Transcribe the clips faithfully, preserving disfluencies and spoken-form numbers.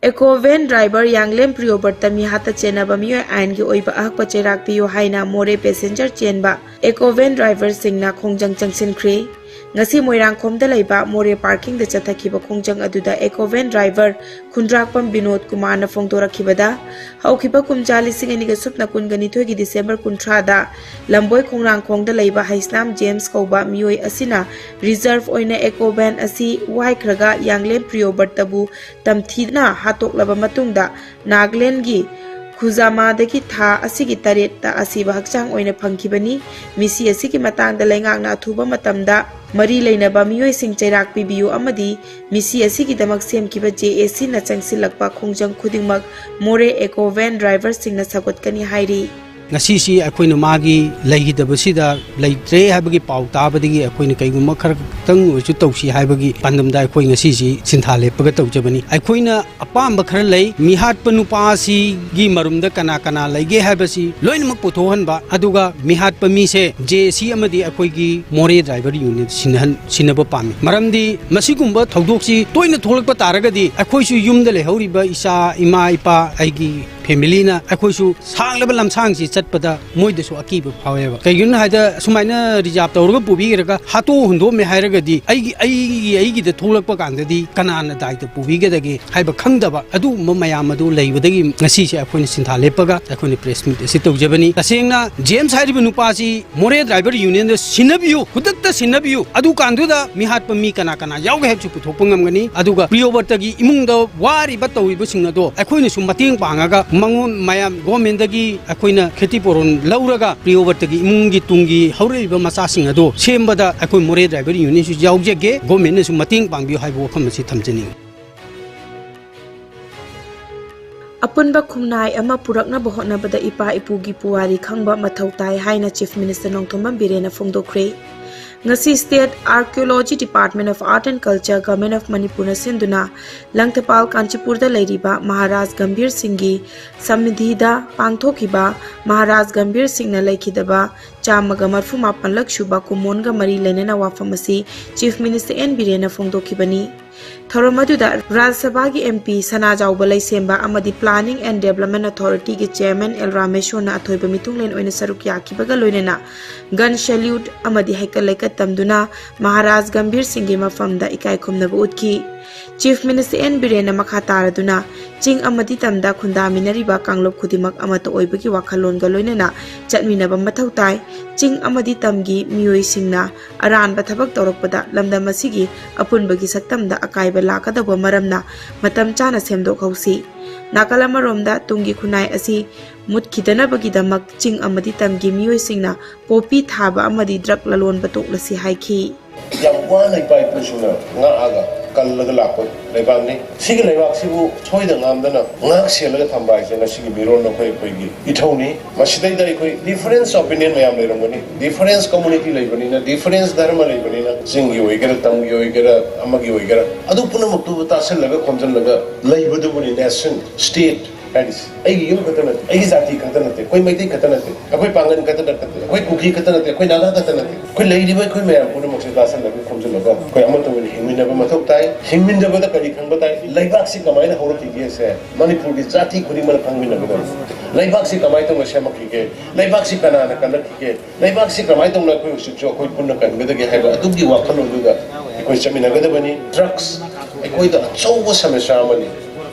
ꯑꯦꯀꯣ van driver ꯌꯥꯡꯂꯦꯝ ꯄ꯭ꯔꯤꯌꯣꯕꯔꯇ ꯃꯤꯍꯥꯠꯇ ꯆꯦꯟꯅꯕ ꯃꯤꯑꯣꯏ ꯑꯥꯏꯟꯒꯤ ꯑꯣꯏꯕ ꯑꯍꯛꯄ ꯆꯩꯔꯥꯛ ꯄꯤꯌꯨ ꯍꯥꯏꯅ ꯃꯣꯔꯦ ꯄꯦꯁꯦꯟꯖꯔ ꯆꯦꯟꯕ ꯑꯦꯀꯣ ꯚꯦꯟ ꯗ꯭ꯔꯥꯏꯚꯔꯁꯤꯡꯅ ꯈꯣꯡꯖꯪ ꯆꯪꯁꯤꯟꯈ꯭ꯔꯦ꯫ ꯉꯁꯤ ꯃꯣꯏꯔꯥꯡꯈꯣꯝꯗ ꯂꯩꯕ ꯃꯣꯔꯦ ꯄꯥꯔꯀꯤꯡꯗ ꯆꯠꯊꯈꯤꯕ ꯈꯣꯡꯖꯪ ꯑꯗꯨꯗ ꯑꯦꯀꯣ ꯚꯦꯟ ꯗ꯭ꯔꯥꯏꯚꯔ ꯈꯨꯟꯗ꯭ꯔꯥꯛꯄꯝ ꯕꯤꯅꯣꯗ ꯀꯨꯃꯥꯔꯅ ꯐꯣꯡꯗꯣꯔꯛꯈꯤꯕꯗ, ꯍꯧꯈꯤꯕ ꯀꯨꯝꯖꯥ ꯂꯤꯁꯤꯡ ꯑꯅꯤꯒ ꯁꯨꯞꯅ ꯀꯨꯟꯒ ꯅꯤꯊꯣꯏꯒꯤ ꯗꯤꯁꯦꯝꯕꯔ ꯀꯨꯟꯊ꯭ꯔꯥꯗ ꯂꯝꯕꯣꯏ ꯈꯣꯡꯅꯥꯡꯈꯣꯡꯗ ꯂꯩꯕ ꯍꯩꯁꯅꯥꯝ ꯖꯦꯝꯁ ꯀꯧꯕ ꯃꯤꯑꯣꯏ ꯑꯁꯤꯅ ꯔꯤꯖꯔꯚ ꯑꯣꯏꯅ ꯑꯦꯀꯣ ꯚꯦꯟ ꯑꯁꯤ ꯋꯥꯏꯈ꯭ꯔꯒ ꯌꯥꯡꯂꯦꯝ ꯄ꯭ꯔꯤꯌꯣꯕꯔꯇꯕꯨ ꯇꯝꯊꯤꯅ ꯍꯥꯠꯇꯣꯛꯂꯕ ꯃꯇꯨꯡꯗ ꯅꯥꯒꯥꯂꯦꯟꯗꯒꯤ ꯈꯨꯖꯥꯃꯥꯗꯒꯤ ꯊꯥ ꯑꯁꯤꯒꯤ ꯇꯔꯦꯠꯇ ꯑꯁꯤꯕ ꯍꯛꯆꯥꯡ ꯑꯣꯏꯅ ꯐꯪꯈꯤꯕꯅꯤ꯫ ꯃꯤꯁꯤ ꯑꯁꯤꯒꯤ ꯃꯇꯥꯡꯗ ꯂꯩꯉꯥꯛꯅ ꯑꯊꯨꯕ ꯃꯇꯝꯗ ꯃꯔꯤ ꯂꯩꯅꯕ ꯃꯤꯑꯣꯏꯁꯤꯡ ꯆꯩꯔꯥꯛ ꯄꯤꯕꯤꯌꯨ ꯑꯃꯗꯤ ꯃꯤꯁꯤ ꯑꯁꯤꯒꯤꯗꯃꯛ ꯁꯦꯝꯈꯤꯕ ꯖꯦ ꯑꯦ ꯁꯤꯅ ꯆꯪꯁꯤꯜꯂꯛꯄ ꯈꯣꯡꯖꯪ ꯈꯨꯗꯤꯡꯃꯛ ꯃꯣꯔꯦ ꯑꯦꯀꯣ ꯚꯦꯟ ꯗ꯭ꯔꯥꯏꯚꯔꯁꯤꯡꯅ ꯁꯧꯒꯠꯀꯅꯤ ꯍꯥꯏꯔꯤ꯫ ꯉꯁꯤꯁꯤ ꯑꯩꯈꯣꯏꯅ ꯃꯥꯒꯤ ꯂꯩꯈꯤꯗꯕꯁꯤꯗ ꯂꯩꯇ꯭ꯔꯦ ꯍꯥꯏꯕꯒꯤ ꯄꯥꯎ ꯇꯥꯕꯗꯒꯤ ꯑꯩꯈꯣꯏꯅ ꯀꯩꯒꯨꯝꯕ ꯈꯔ ꯈꯛꯇꯪ ꯑꯣꯏꯔꯁꯨ ꯇꯧꯁꯤ ꯍꯥꯏꯕꯒꯤ ꯄꯥꯟꯗꯝꯗ ꯑꯩꯈꯣꯏ ꯉꯁꯤꯁꯤ ꯁꯤꯟꯊꯥ ꯂꯦꯞꯄꯒ ꯇꯧꯖꯕꯅꯤ꯫ ꯑꯩꯈꯣꯏꯅ ꯑꯄꯥꯝꯕ ꯈꯔ ꯂꯩ꯫ ꯃꯤꯍꯥꯠꯄ ꯅꯨꯄꯥ ꯑꯁꯤꯒꯤ ꯃꯔꯨꯝꯗ ꯀꯅꯥ ꯀꯅꯥ ꯂꯩꯒꯦ ꯍꯥꯏꯕꯁꯤ ꯂꯣꯏꯅꯃꯛ ꯄꯨꯊꯣꯛꯍꯟꯕ, ꯑꯗꯨꯒ ꯃꯤꯍꯥꯠꯄ ꯃꯤꯁꯦ ꯖꯦ ꯑꯦ ꯁꯤ ꯑꯃꯗꯤ ꯑꯩꯈꯣꯏꯒꯤ ꯃꯣꯔꯦ ꯗ꯭ꯔꯥꯏꯚꯔ ꯌꯨꯅꯤꯌꯟ ꯁꯤꯟꯅꯍꯟ-, ꯁꯤꯟꯅꯕ ꯄꯥꯝꯃꯤ꯫ ꯃꯔꯝꯗꯤ ꯃꯁꯤꯒꯨꯝꯕ ꯊꯧꯗꯣꯛꯁꯤ ꯇꯣꯏꯅ ꯊꯣꯛꯂꯛꯄ ꯇꯥꯔꯒꯗꯤ ꯑꯩꯈꯣꯏꯁꯨ ꯌꯨꯝꯗ ꯂꯩꯍꯧꯔꯤꯕ ꯏꯆꯥ, ꯏꯃꯥ, ꯏꯄꯥ, ꯑꯩꯒꯤ ꯐꯦꯃꯤꯂꯤꯅ ꯑꯩꯈꯣꯏꯁꯨ ꯁꯥꯡꯂꯕ ꯂꯝꯁꯥꯡꯁꯤ ꯆꯠꯄꯗ ꯃꯣꯏꯗꯁꯨ ꯑꯀꯤꯕ ꯐꯥꯎꯋꯦꯕ꯫ ꯀꯩꯒꯤꯅꯣ ꯍꯥꯏꯗ, ꯁꯨꯃꯥꯏꯅ ꯔꯤꯖꯥꯕ ꯇꯧꯔꯒ ꯄꯨꯕꯤꯈ꯭ꯔꯒ ꯍꯥꯠꯇꯣꯛ ꯍꯨꯟꯗꯣꯛꯑꯝꯃꯦ ꯍꯥꯏꯔꯒꯗꯤ ꯑꯩꯒꯤ, ꯑꯩꯒꯤ, ꯑꯩꯒꯤꯗ ꯊꯣꯛꯂꯛꯄ ꯀꯥꯟꯗꯗꯤ ꯀꯅꯥꯅ ꯗꯥꯏꯇ ꯄꯨꯕꯤꯒꯗꯒꯦ ꯍꯥꯏꯕ ꯈꯪꯗꯕ ꯑꯗꯨꯒꯨꯝꯕ ꯃꯌꯥꯝ ꯑꯗꯨ ꯂꯩꯕꯗꯒꯤ ꯉꯁꯤꯁꯦ ꯑꯩꯈꯣꯏꯅ ꯁꯤꯟꯊꯥ ꯂꯦꯞꯄꯒ ꯑꯩꯈꯣꯏꯅ ꯄ꯭ꯔꯦꯁ ꯃꯤꯠ ꯑꯁꯤ ꯇꯧꯖꯕꯅꯤ꯫ ꯇꯁꯦꯡꯅ ꯖꯦꯝꯁ ꯍꯥꯏꯔꯤꯕ ꯅꯨꯄꯥꯁꯤ ꯃꯣꯔꯦ ꯗ꯭ꯔꯥꯏꯚꯔ ꯌꯨꯅꯤꯌꯟꯗ ꯁꯤꯟꯅꯕꯤꯌꯨ, ꯈꯨꯗꯛꯇ ꯁꯤꯟꯅꯕꯤꯌꯨ꯫ ꯑꯗꯨ ꯀꯥꯟꯗꯨꯗ ꯃꯤꯍꯥꯠꯄ ꯃꯤ ꯀꯅꯥ ꯀꯅꯥ ꯌꯥꯎꯒꯦ ꯍꯥꯏꯕꯁꯤ ꯄꯨꯊꯣꯛꯄ ꯉꯝꯒꯅꯤ꯫ ꯑꯗꯨꯒ ꯄ꯭ꯔꯤꯌꯣꯕꯔꯇꯒꯤ ꯏꯃꯨꯡꯗ ꯋꯥꯔꯤꯕ ꯇꯧꯔꯤꯕꯁꯤꯡ ꯑꯗꯣ ꯑꯩꯈꯣꯏꯅꯁꯨ ꯃꯇꯦꯡ ꯄꯥꯡꯉꯒ ꯃꯉꯣꯟ ꯃꯌꯥꯝ ꯒꯣꯔꯃꯦꯟꯗꯒꯤ ꯑꯩꯈꯣꯏꯅ ꯈꯦꯇꯤꯄꯨꯔꯣꯟ ꯂꯧꯔꯒ ꯄ꯭ꯔꯤꯌꯣꯕꯔꯇꯒꯤ ꯏꯃꯨꯡꯒꯤ ꯇꯨꯡꯒꯤ ꯍꯧꯔꯛꯏꯕ ꯃꯆꯥꯁꯤꯡ ꯑꯗꯣ ꯁꯦꯝꯕꯗ ꯑꯩꯈꯣꯏ ꯃꯣꯔꯦ ꯗ꯭ꯔꯥꯏꯚꯔ ꯌꯨꯅꯤꯌꯟꯁꯨ ꯌꯥꯎꯖꯒꯦ꯫ ꯒꯣꯔꯃꯦꯟꯅꯁꯨ ꯃꯇꯦꯡ ꯄꯥꯡꯕꯤꯌꯨ ꯍꯥꯏꯕ ꯋꯥꯐꯝ ꯑꯁꯤ ꯊꯝꯖꯅꯤꯡꯏ꯫ ꯑꯄꯨꯟꯕ ꯈꯨꯟꯅꯥꯏ ꯑꯃ ꯄꯨꯔꯛꯅꯕ ꯍꯣꯠꯅꯕꯗ ꯏꯄꯥ ꯏꯄꯨꯒꯤ ꯄꯨꯋꯥꯔꯤ ꯈꯪꯕ ꯃꯊꯧ ꯇꯥꯏ ꯍꯥꯏꯅ ꯆꯤꯐ ꯃꯤꯅꯤꯁꯇꯔ ꯅꯣꯡꯊꯣꯝꯕꯝ ꯕꯤꯔꯦꯟꯅ ꯐꯣꯡꯗꯣꯛꯈ꯭ꯔꯦ꯫ ꯉꯁꯤ state archaeology department of art and culture, government of ꯃꯅꯤꯄꯨꯔꯅ ꯁꯤꯟꯗꯨꯅ ꯂꯪꯊꯕꯥꯜ ꯀꯥꯟꯆꯤꯄꯨꯔꯗ ꯂꯩꯔꯤꯕ ꯃꯍꯥꯔꯥꯖ ꯒꯝꯚꯤꯔ ꯁꯤꯡꯒꯤ ꯁꯃꯤꯙꯤꯗ ꯄꯥꯡꯊꯣꯛꯈꯤꯕ ꯃꯍꯥꯔꯥꯖ ꯒꯝꯚꯤꯔ ꯁꯤꯡꯅ ꯂꯩꯈꯤꯗꯕ ꯆꯥꯝꯃꯒ ꯃꯔꯐꯨ ꯃꯥꯄꯜꯂꯛ ꯁꯨꯕ ꯀꯨꯝꯑꯣꯟꯒ ꯃꯔꯤ ꯂꯩꯅꯅ ꯋꯥꯐꯝ ꯑꯁꯤ ꯆꯤꯐ ꯃꯤꯅꯤꯁꯇꯔ ꯑꯦꯟ ꯕꯤꯔꯦꯟꯅ ꯐꯣꯡꯗꯣꯛꯈꯤꯕꯅꯤ꯫ ꯊꯧꯔꯝ ꯑꯗꯨꯗ ꯔꯥꯖ꯭ꯌ ꯁꯚꯥꯒꯤ M P ꯁꯅꯥꯖꯥꯎꯕ ꯂꯩꯁꯦꯝꯕ ꯑꯃꯗꯤ Planning and Development Authority ꯒꯤ Chairman L ꯔꯥꯃꯦꯁꯣꯔꯅ ꯑꯊꯣꯏꯕ ꯃꯤꯊꯨꯡꯂꯦꯟ ꯑꯣꯏꯅ ꯁꯔꯨꯛ ꯌꯥꯈꯤꯕꯒ ꯂꯣꯏꯅꯅ gun salute ꯑꯃꯗꯤ ꯍꯩꯀꯠ ꯂꯩꯀꯠ ꯇꯝꯗꯨꯅ ꯃꯍꯥꯔꯥꯖ ꯒꯝꯚꯤꯔ ꯁꯤꯡꯒꯤ ꯃꯐꯝꯗ ꯏꯀꯥꯏ ꯈꯨꯝꯅꯕ ꯎꯠꯈꯤ꯫ Chief Minister N ꯕꯤꯔꯦꯟꯅ ꯃꯈꯥ ꯇꯥꯔꯗꯨꯅ ꯆꯤꯡ ꯑꯃꯗꯤ ꯇꯝꯗ ꯈꯨꯟꯗꯥꯃꯤꯟꯅꯔꯤꯕ ꯀꯥꯡꯂꯨꯞ ꯈꯨꯗꯤꯡꯃꯛ ꯑꯃꯠꯇ ꯑꯣꯏꯕꯒꯤ ꯋꯥꯈꯜꯂꯣꯟꯒ ꯂꯣꯏꯅꯅ ꯆꯠꯃꯤꯟꯅꯕ ꯃꯊꯧ ꯇꯥꯏ꯫ ꯆꯤꯡ ꯑꯃꯗꯤ ꯇꯝꯒꯤ ꯃꯤꯑꯣꯏꯁꯤꯡꯅ ꯑꯔꯥꯟꯕ ꯊꯕꯛ ꯇꯧꯔꯛꯄꯗ ꯂꯝꯗꯝ ꯑꯁꯤꯒꯤ ꯑꯄꯨꯟꯕꯒꯤ ꯁꯛꯇꯝꯗ ꯑꯀꯥꯏꯕ ꯂꯥꯛꯀꯗꯧꯕ ꯃꯔꯝꯅ ꯃꯇꯝ ꯆꯥꯅ ꯁꯦꯝꯗꯣꯛꯍꯧꯁꯤ꯫ ꯅꯥꯀꯜ ꯑꯃꯔꯣꯝꯗ ꯇꯨꯡꯒꯤ ꯈꯨꯟꯅꯥꯏ ꯑꯁꯤ ꯃꯨꯠꯈꯤꯗꯅꯕꯒꯤꯗꯃꯛ ꯆꯤꯡ ꯑꯃꯗꯤ ꯇꯝꯒꯤ ꯃꯤꯑꯣꯏꯁꯤꯡꯅ ꯄꯣꯄꯤ ꯊꯥꯕ ꯑꯃꯗꯤ drug ꯂꯂꯣꯟꯕ ꯇꯣꯛꯂꯁꯤ ꯍꯥꯏꯈꯤ꯫ ꯌꯥꯝ ꯋꯥꯅ ꯏꯄꯥ ꯏꯄꯨꯁꯤꯡꯅ ꯉꯥꯛꯑꯒ ꯀꯜꯂꯒ ꯂꯥꯛꯄ ꯂꯩꯕꯥꯛꯅꯤ꯫ ꯁꯤꯒꯤ ꯂꯩꯕꯥꯛꯁꯤꯕꯨ ꯁꯣꯏꯗ ꯉꯥꯝꯗꯅ ꯉꯥꯛ ꯁꯦꯜꯂꯒ ꯊꯝꯕ ꯍꯥꯏꯁꯦ ꯉꯁꯤꯒꯤ ꯃꯤꯔꯣꯟ ꯑꯩꯈꯣꯏ ꯑꯩꯈꯣꯏꯒꯤ ꯏꯊꯧꯅꯤ꯫ ꯃꯁꯤꯗꯩꯗ ꯑꯩꯈꯣꯏ difference opinion ꯃꯌꯥꯝ ꯂꯩꯔꯝꯒꯅꯤ, difference community ꯂꯩꯕꯅꯤꯅ, difference ꯙꯔꯃ ꯂꯩꯕꯅꯤꯅ, ꯆꯤꯡꯒꯤ ꯑꯣꯏꯒꯦꯔꯥ, ꯇꯝꯒꯤ ꯑꯣꯏꯒꯦꯔꯥ, ꯑꯃꯒꯤ ꯑꯣꯏꯒꯦꯔꯥ, ꯑꯗꯨ ꯄꯨꯝꯅꯃꯛꯇꯨꯕꯨ ꯇꯥꯁꯤꯜꯂꯒ ꯈꯣꯝꯖꯤꯜꯂꯒ ꯂꯩꯕꯗꯨꯕꯨꯅꯤ nation, state ꯍꯥꯏꯔꯤꯁꯦ꯫ ꯑꯩꯒꯤ ꯌꯨꯝ ꯈꯛꯇ ꯅꯠꯇꯦ, ꯑꯩꯒꯤ ꯖꯥꯇꯤ ꯈꯛꯇ ꯅꯠꯇꯦ, ꯑꯩꯈꯣꯏ ꯃꯩꯇꯩ ꯈꯛꯇ ꯅꯠꯇꯦ, ꯑꯩꯈꯣꯏ ꯄꯥꯡꯒꯟ ꯈꯛꯇ ꯅꯠꯇꯦ, ꯑꯩꯈꯣꯏ ꯀꯨꯀꯤ ꯈꯛꯇ ꯅꯠꯇꯦ, ꯑꯩꯈꯣꯏ ꯅꯥꯒꯥ ꯈꯛꯇ ꯅꯠꯇꯦ, ꯑꯩꯈꯣꯏ ꯂꯩꯔꯤꯕ ꯑꯩꯈꯣꯏ ꯃꯌꯥꯝ ꯄꯨꯝꯅꯃꯛꯁꯦ ꯇꯥꯁꯤꯜꯂꯒ ꯈꯣꯝꯖꯤꯜꯂꯒ ꯑꯩꯈꯣꯏ ꯑꯃꯠꯇ ꯑꯣꯏꯅ ꯍꯤꯡꯃꯤꯟꯅꯕ ꯃꯊꯧ ꯇꯥꯏ꯫ ꯍꯤꯡꯃꯤꯟꯅꯕꯗ ꯀꯔꯤ ꯈꯪꯕ ꯇꯥꯏ? ꯂꯩꯕꯥꯛꯁꯤ ꯀꯃꯥꯏꯅ ꯍꯧꯔꯛꯈꯤꯒꯦꯁꯦ ꯃꯅꯤꯄꯨꯔꯒꯤ ꯖꯥꯇꯤ ꯈꯨꯗꯤꯡꯃꯛꯅ ꯈꯪꯃꯤꯟꯅꯒꯗꯕꯅꯤ꯫ ꯂꯩꯕꯥꯛꯁꯤ ꯀꯃꯥꯏꯅ ꯇꯧꯅ ꯁꯦꯝꯃꯛꯈꯤꯒꯦ? ꯂꯩꯕꯥꯛꯁꯤ ꯀꯅꯥꯅ ꯀꯜꯂꯛꯈꯤꯒꯦ? ꯂꯩꯕꯥꯛꯁꯤ ꯀꯃꯥꯏꯅ ꯇꯧꯅ ꯑꯩꯈꯣꯏ ꯍꯧꯖꯤꯛꯁꯨ ꯑꯩꯈꯣꯏ ꯄꯨꯟꯅ ꯀꯟꯒꯗꯒꯦ ꯍꯥꯏꯕ ꯑꯗꯨꯒꯤ ꯋꯥꯈꯜꯂꯣꯟꯗꯨꯗ ꯑꯩꯈꯣꯏ ꯆꯠꯃꯤꯟꯅꯒꯗꯕꯅꯤ꯫ Drugs ꯑꯩꯈꯣꯏꯗ ꯑꯆꯧꯕ ꯁꯃꯁ꯭ꯌꯥ ꯑꯃꯅꯤ꯫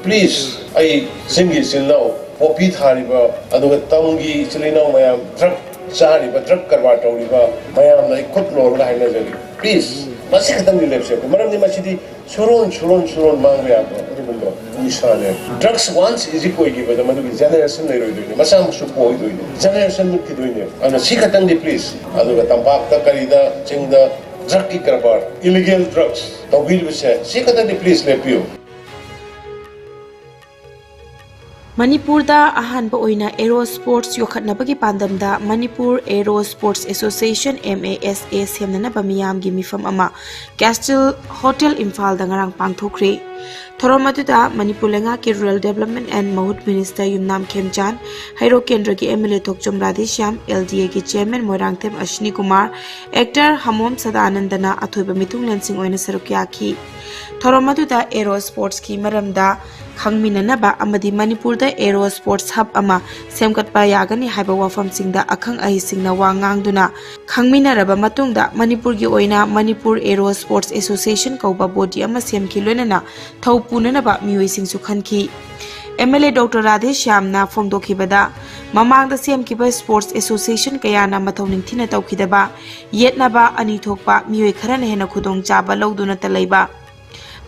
Please, ꯑꯩ ꯆꯤꯡꯒꯤ ꯏꯆꯤꯜ ꯏꯅꯥꯎ, ꯄꯣꯄꯤ ꯊꯥꯔꯤꯕ, ꯑꯗꯨꯒ ꯇꯝꯒꯤ ꯏꯆꯤꯜ ꯏꯅꯥꯎ ꯃꯌꯥꯝ, drug ꯆꯥꯔꯤꯕ, drug ꯀꯔꯕꯥꯔ ꯇꯧꯔꯤꯕ ꯃꯌꯥꯝꯗ ꯑꯩ ꯈꯨꯠ ꯂꯣꯜꯂꯒ ꯍꯥꯏꯅꯖꯔꯤ꯫ Please, ꯃꯁꯤ ꯈꯛꯇꯪꯗꯤ ꯂꯦꯞꯁꯦ꯫ ꯃꯔꯝꯗꯤ ꯃꯁꯤꯗꯤ ꯁꯨꯔꯣꯟ, ꯁꯨꯔꯣꯟ, ꯁꯨꯔꯣꯟ ꯃꯥꯡꯕ ꯌꯥꯕ ꯑꯗꯨꯒꯨꯝꯕ ꯅꯤꯁꯥꯅꯦ꯫ Drugs once addict ꯑꯣꯏꯈꯤꯕꯗ ꯃꯗꯨꯒꯤ generation ꯂꯩꯔꯣꯏꯗꯣꯏꯅꯦ, ꯃꯆꯥ ꯃꯁꯨ ꯄꯣꯛꯑꯣꯏꯗꯣꯏꯅꯦ, generation ꯃꯨꯠꯈꯤꯗꯣꯏꯅꯦ꯫ ꯑꯗꯨꯅ ꯁꯤ ꯈꯛꯇꯪꯗꯤ please꯫ ꯑꯗꯨꯒ ꯇꯝꯄꯥꯛꯇ ꯀꯔꯤꯗ ꯆꯤꯡꯗ drugꯀꯤ ꯀꯔꯕꯥꯔ, illegal drugs ꯇꯧꯕꯤꯔꯤꯕꯁꯦ ꯁꯤ ꯈꯛꯇꯪꯗꯤ please ꯂꯦꯞꯄꯤꯌꯨ꯫ ꯃꯅꯤꯄꯨꯔꯗ ꯑꯍꯥꯟꯕ ꯑꯣꯏꯅ Aero Sports ꯌꯣꯛꯈꯠꯅꯕꯒꯤ ꯄꯥꯟꯗꯝꯗ Manipur Aero Sports Association, M A S A, ꯁꯦꯝꯅꯅꯕ ꯃꯤꯌꯥꯝꯒꯤ ꯃꯤꯐꯝ ꯑꯃ Castle Hotel ꯏꯝꯐꯥꯜꯗ ꯉꯔꯥꯡ ꯄꯥꯡꯊꯣꯛꯈ꯭ꯔꯦ꯫ ꯊꯧꯔꯝ ꯑꯗꯨꯗ ꯃꯅꯤꯄꯨꯔ ꯂꯩꯉꯥꯛꯀꯤ Rural Development and Mahut Minister ꯌꯨꯝꯅꯥꯝ ꯈꯦꯝꯆꯥꯟ, ꯍꯩꯔꯣꯛ ꯀꯦꯟꯗ꯭ꯔꯒꯤ M L A Thokchom Radheshyam, L D A ꯒꯤ Chairman ꯃꯣꯏꯔꯥꯡꯊꯦꯝ ꯑꯁ꯭ꯅꯤ ꯀꯨꯃꯥꯔ, Actor ꯍꯃꯣꯝ ꯁꯗꯥꯅꯟꯗꯅ ꯑꯊꯣꯏꯕ ꯃꯤꯊꯨꯡꯂꯦꯟꯁꯤꯡ ꯑꯣꯏꯅ ꯁꯔꯨꯛ ꯌꯥꯈꯤ꯫ ꯊꯧꯔꯝ ꯑꯗꯨꯗ Aero Sports ꯀꯤ ꯃꯔꯝꯗ ꯈꯪꯃꯤꯟꯅꯅꯕ ꯑꯃꯗꯤ ꯃꯅꯤꯄꯨꯔꯗ Aero Sports Hub ꯑꯃ ꯁꯦꯝꯒꯠꯄ ꯌꯥꯒꯅꯤ ꯍꯥꯏꯕ ꯋꯥꯐꯝꯁꯤꯡꯗ ꯑꯈꯪ ꯑꯍꯩꯁꯤꯡꯅ ꯋꯥ ꯉꯥꯡꯗꯨꯅ ꯈꯪꯃꯤꯟꯅꯔꯕ ꯃꯇꯨꯡꯗ, ꯃꯅꯤꯄꯨꯔꯒꯤ ꯑꯣꯏꯅ Manipur Aero Sports Association ꯀꯧꯕ body ꯑꯃ ꯁꯦꯝꯈꯤ, ꯂꯣꯏꯅꯅ ꯊꯧ ꯄꯨꯅꯅꯕ ꯃꯤꯑꯣꯏꯁꯤꯡꯁꯨ ꯈꯟꯈꯤ꯫ M L A Doctor ꯔꯥꯙꯦꯁ꯭ꯌꯥꯝꯅ ꯐꯣꯡꯗꯣꯛꯈꯤꯕꯗ, ꯃꯃꯥꯡꯗ ꯁꯦꯝꯈꯤꯕ sports association ꯀꯌꯥꯅ ꯃꯊꯧ ꯅꯤꯡꯊꯤꯅ ꯇꯧꯈꯤꯗꯕ, ꯌꯦꯠꯅꯕ ꯑꯅꯤ ꯊꯣꯛꯄ, ꯃꯤꯑꯣꯏ ꯈꯔꯅ ꯍꯦꯟꯅ ꯈꯨꯗꯣꯡꯆꯥꯕ ꯂꯧꯗꯨꯅꯇ ꯂꯩꯕ,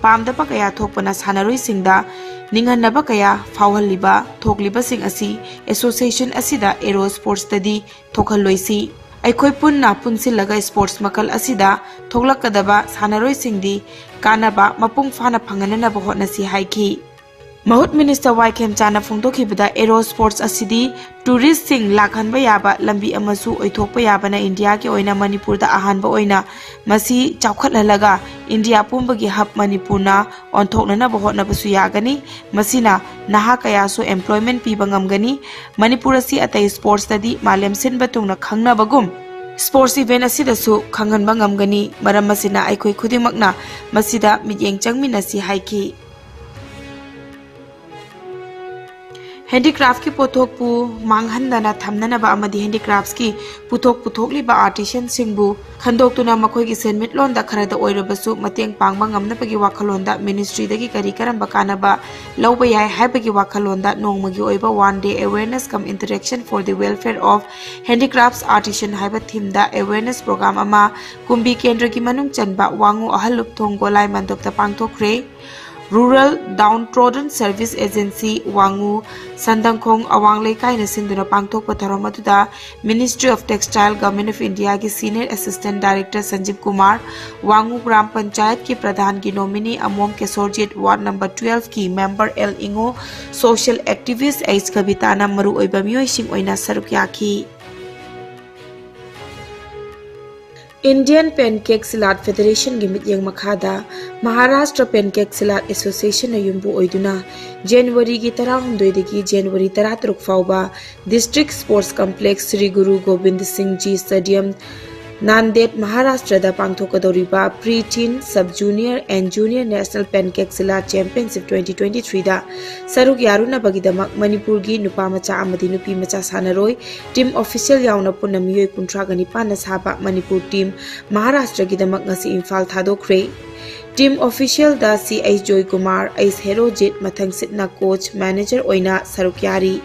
ꯄꯥꯝꯗꯕ ꯀꯌꯥ ꯊꯣꯛꯄꯅ ꯁꯥꯟꯅꯔꯣꯏꯁꯤꯡꯗ ꯅꯤꯡꯍꯟꯅꯕ ꯀꯌꯥ ꯐꯥꯎꯍꯜꯂꯤꯕ ꯊꯣꯛꯂꯤꯕꯁꯤꯡ ꯑꯁꯤ association ꯑꯁꯤꯗ Aero Sports ꯇꯗꯤ ꯊꯣꯛꯍꯜꯂꯣꯏꯁꯤ꯫ ꯑꯩꯈꯣꯏ ꯄꯨꯟꯅ ꯄꯨꯟꯁꯤꯜꯂꯒ sports ꯃꯈꯜ ꯑꯁꯤꯗ ꯊꯣꯛꯂꯛꯀꯗꯕ ꯁꯥꯟꯅꯔꯣꯏꯁꯤꯡꯗꯤ ꯀꯥꯟꯅꯕ ꯃꯄꯨꯡ ꯐꯥꯅ ꯐꯪꯍꯟꯅꯅꯕ ꯍꯣꯠꯅꯁꯤ ꯍꯥꯏꯈꯤ꯫ ꯃꯍꯨꯠ Minister ꯋꯥꯏ ꯈꯦꯝꯆꯥꯟꯅ ꯐꯣꯡꯗꯣꯛꯈꯤꯕꯗ, Aero Sports ꯑꯁꯤꯗꯤ tourist ꯁꯤꯡ ꯂꯥꯛꯍꯟꯕ ꯌꯥꯕ ꯂꯝꯕꯤ ꯑꯃꯁꯨ ꯑꯣꯏꯊꯣꯛꯄ ꯌꯥꯕꯅ ꯏꯟꯗꯤꯌꯥꯒꯤ ꯑꯣꯏꯅ ꯃꯅꯤꯄꯨꯔꯗ ꯑꯍꯥꯟꯕ ꯑꯣꯏꯅ ꯃꯁꯤ ꯆꯥꯎꯈꯠꯍꯜꯂꯒ ꯏꯟꯗꯤꯌꯥ ꯄꯨꯝꯕꯒꯤ hub ꯃꯅꯤꯄꯨꯔꯅ ꯑꯣꯟꯊꯣꯛꯅꯅꯕ ꯍꯣꯠꯅꯕꯁꯨ ꯌꯥꯒꯅꯤ꯫ ꯃꯁꯤꯅ ꯅꯍꯥ ꯀꯌꯥꯁꯨ employment ꯄꯤꯕ ꯉꯝꯒꯅꯤ꯫ ꯃꯅꯤꯄꯨꯔ ꯑꯁꯤ ꯑꯇꯩ sports ꯇꯗꯤ ꯃꯥꯂꯦꯝ ꯁꯤꯟꯕ ꯊꯨꯡꯅ ꯈꯪꯅꯕꯒꯨꯝ sports event ꯑꯁꯤꯗꯁꯨ ꯈꯪꯍꯟꯕ ꯉꯝꯒꯅꯤ꯫ ꯃꯔꯝ ꯑꯁꯤꯅ ꯑꯩꯈꯣꯏ ꯈꯨꯗꯤꯡꯃꯛꯅ ꯃꯁꯤꯗ ꯃꯤꯠꯌꯦꯡ ꯆꯪꯃꯤꯟꯅꯁꯤ ꯍꯥꯏꯈꯤ꯫ Handicraft ꯀꯤ ꯄꯣꯠꯊꯣꯛꯄꯨ ꯃꯥꯡꯍꯟꯗꯅ ꯊꯝꯅꯅꯕ ꯑꯃꯗꯤ handicraft ꯀꯤ ꯄꯨꯊꯣꯛ ꯄꯨꯊꯣꯛꯂꯤꯕ artisan ꯁꯤꯡꯕꯨ ꯈꯟꯗꯣꯛꯇꯨꯅ ꯃꯈꯣꯏꯒꯤ ꯁꯦꯟꯃꯤꯠꯂꯣꯟꯗ ꯈꯔꯗ ꯑꯣꯏꯔꯕꯁꯨ ꯃꯇꯦꯡ ꯄꯥꯡꯕ ꯉꯝꯅꯕꯒꯤ ꯋꯥꯈꯜꯂꯣꯟꯗ ministry ꯗꯒꯤ ꯀꯔꯤ ꯀꯔꯝꯕ ꯀꯥꯟꯅꯕ ꯂꯧꯕ ꯌꯥꯏ ꯍꯥꯏꯕꯒꯤ ꯋꯥꯈꯜꯂꯣꯟꯗ ꯅꯣꯡꯃꯒꯤ ꯑꯣꯏꯕ one day awareness cum interaction for the welfare of handicrafts artisan ꯍꯥꯏꯕ theme ꯗ awareness program ꯑꯃ ꯀꯨꯝꯕꯤ ꯀꯦꯟꯗ꯭ꯔꯒꯤ ꯃꯅꯨꯡ ꯆꯟꯕ ꯋꯥꯉꯨ ꯑꯍꯜꯂꯨꯞ ꯊꯣꯡ ꯒꯣꯂꯥꯏ ꯃꯟꯗꯞꯇ ꯄꯥꯡꯊꯣꯛꯈ꯭ꯔꯦ꯫ Rural Downtrodden Service Agency, ꯋꯥꯡꯉꯨ, ꯁꯟꯗꯪꯈꯣꯡ ꯑꯋꯥꯡ ꯂꯩꯀꯥꯏꯅ ꯁꯤꯟꯗꯨꯅ ꯄꯥꯡꯊꯣꯛꯄ ꯊꯧꯔꯝ ꯑꯗꯨꯗ Ministry of Textile, Government of Indiaꯒꯤ Senior Assistant Director Sanjiba Kumar, Wangoo Gram ꯄꯟꯆꯥꯌꯠꯀꯤ ꯄ꯭ꯔꯙꯥꯟꯒꯤ nominee Amom Kesorjit, ward number twelveꯀꯤ member L Ingo, social activist H ꯀꯕꯤꯇꯥꯅ ꯃꯔꯨꯑꯣꯏꯕ ꯃꯤꯑꯣꯏꯁꯤꯡ ꯑꯣꯏꯅ ꯁꯔꯨꯛ ꯌꯥꯈꯤ꯫ Indian Pancake Salad Federationꯒꯤ ꯃꯤꯠꯌꯦꯡ ꯃꯈꯥꯗ ꯃꯍꯥꯔꯥꯁꯇ꯭ꯔ Pancake Salad Associationꯅ ꯌꯨꯝꯕꯨ ꯑꯣꯏꯗꯨꯅ Januaryꯒꯤ ꯇꯔꯥꯍꯨꯝꯗꯣꯏꯗꯒꯤ January ꯇꯔꯥꯇꯔꯨꯛ ꯐꯥꯎꯕ District Sports Complex, ꯁ꯭ꯔꯤ ꯒꯨꯔꯨ ꯒꯣꯕꯤꯟꯗ ꯁꯤꯡ ꯖꯤ Stadium, ꯅꯥꯟꯗꯦꯗ, ꯃꯍꯥꯔꯥꯁꯇ꯭ꯔꯗ ꯄꯥꯡꯊꯣꯛꯀꯗꯧꯔꯤꯕ Pre-Teen, Sub-Junior and Junior National Pancake Salad Championship twenty twenty-threeꯗ ꯁꯔꯨꯛ ꯌꯥꯔꯨꯅꯕꯒꯤꯗꯃꯛ ꯃꯅꯤꯄꯨꯔꯒꯤ ꯅꯨꯄꯥ ꯃꯆꯥ ꯑꯃꯗꯤ ꯅꯨꯄꯤ ꯃꯆꯥ ꯁꯥꯟꯅꯔꯣꯏ, team official ꯌꯥꯎꯅ ꯄꯨꯟꯅ ꯃꯤꯑꯣꯏ ꯀꯨꯟꯊ꯭ꯔꯥꯒ ꯅꯤꯄꯥꯟꯅ ꯁꯥꯕ ꯃꯅꯤꯄꯨꯔ team ꯃꯍꯥꯔꯥꯁꯇ꯭ꯔꯒꯤꯗꯃꯛ ꯉꯁꯤ ꯏꯝꯐꯥꯜ ꯊꯥꯗꯣꯛꯈ꯭ꯔꯦ꯫ Team officialꯗ ꯁꯤ H Joykumar, H Herojit, ꯃꯊꯪꯁꯤꯠꯅ coach, manager ꯑꯣꯏꯅ ꯁꯔꯨꯛ ꯌꯥꯔꯤ꯫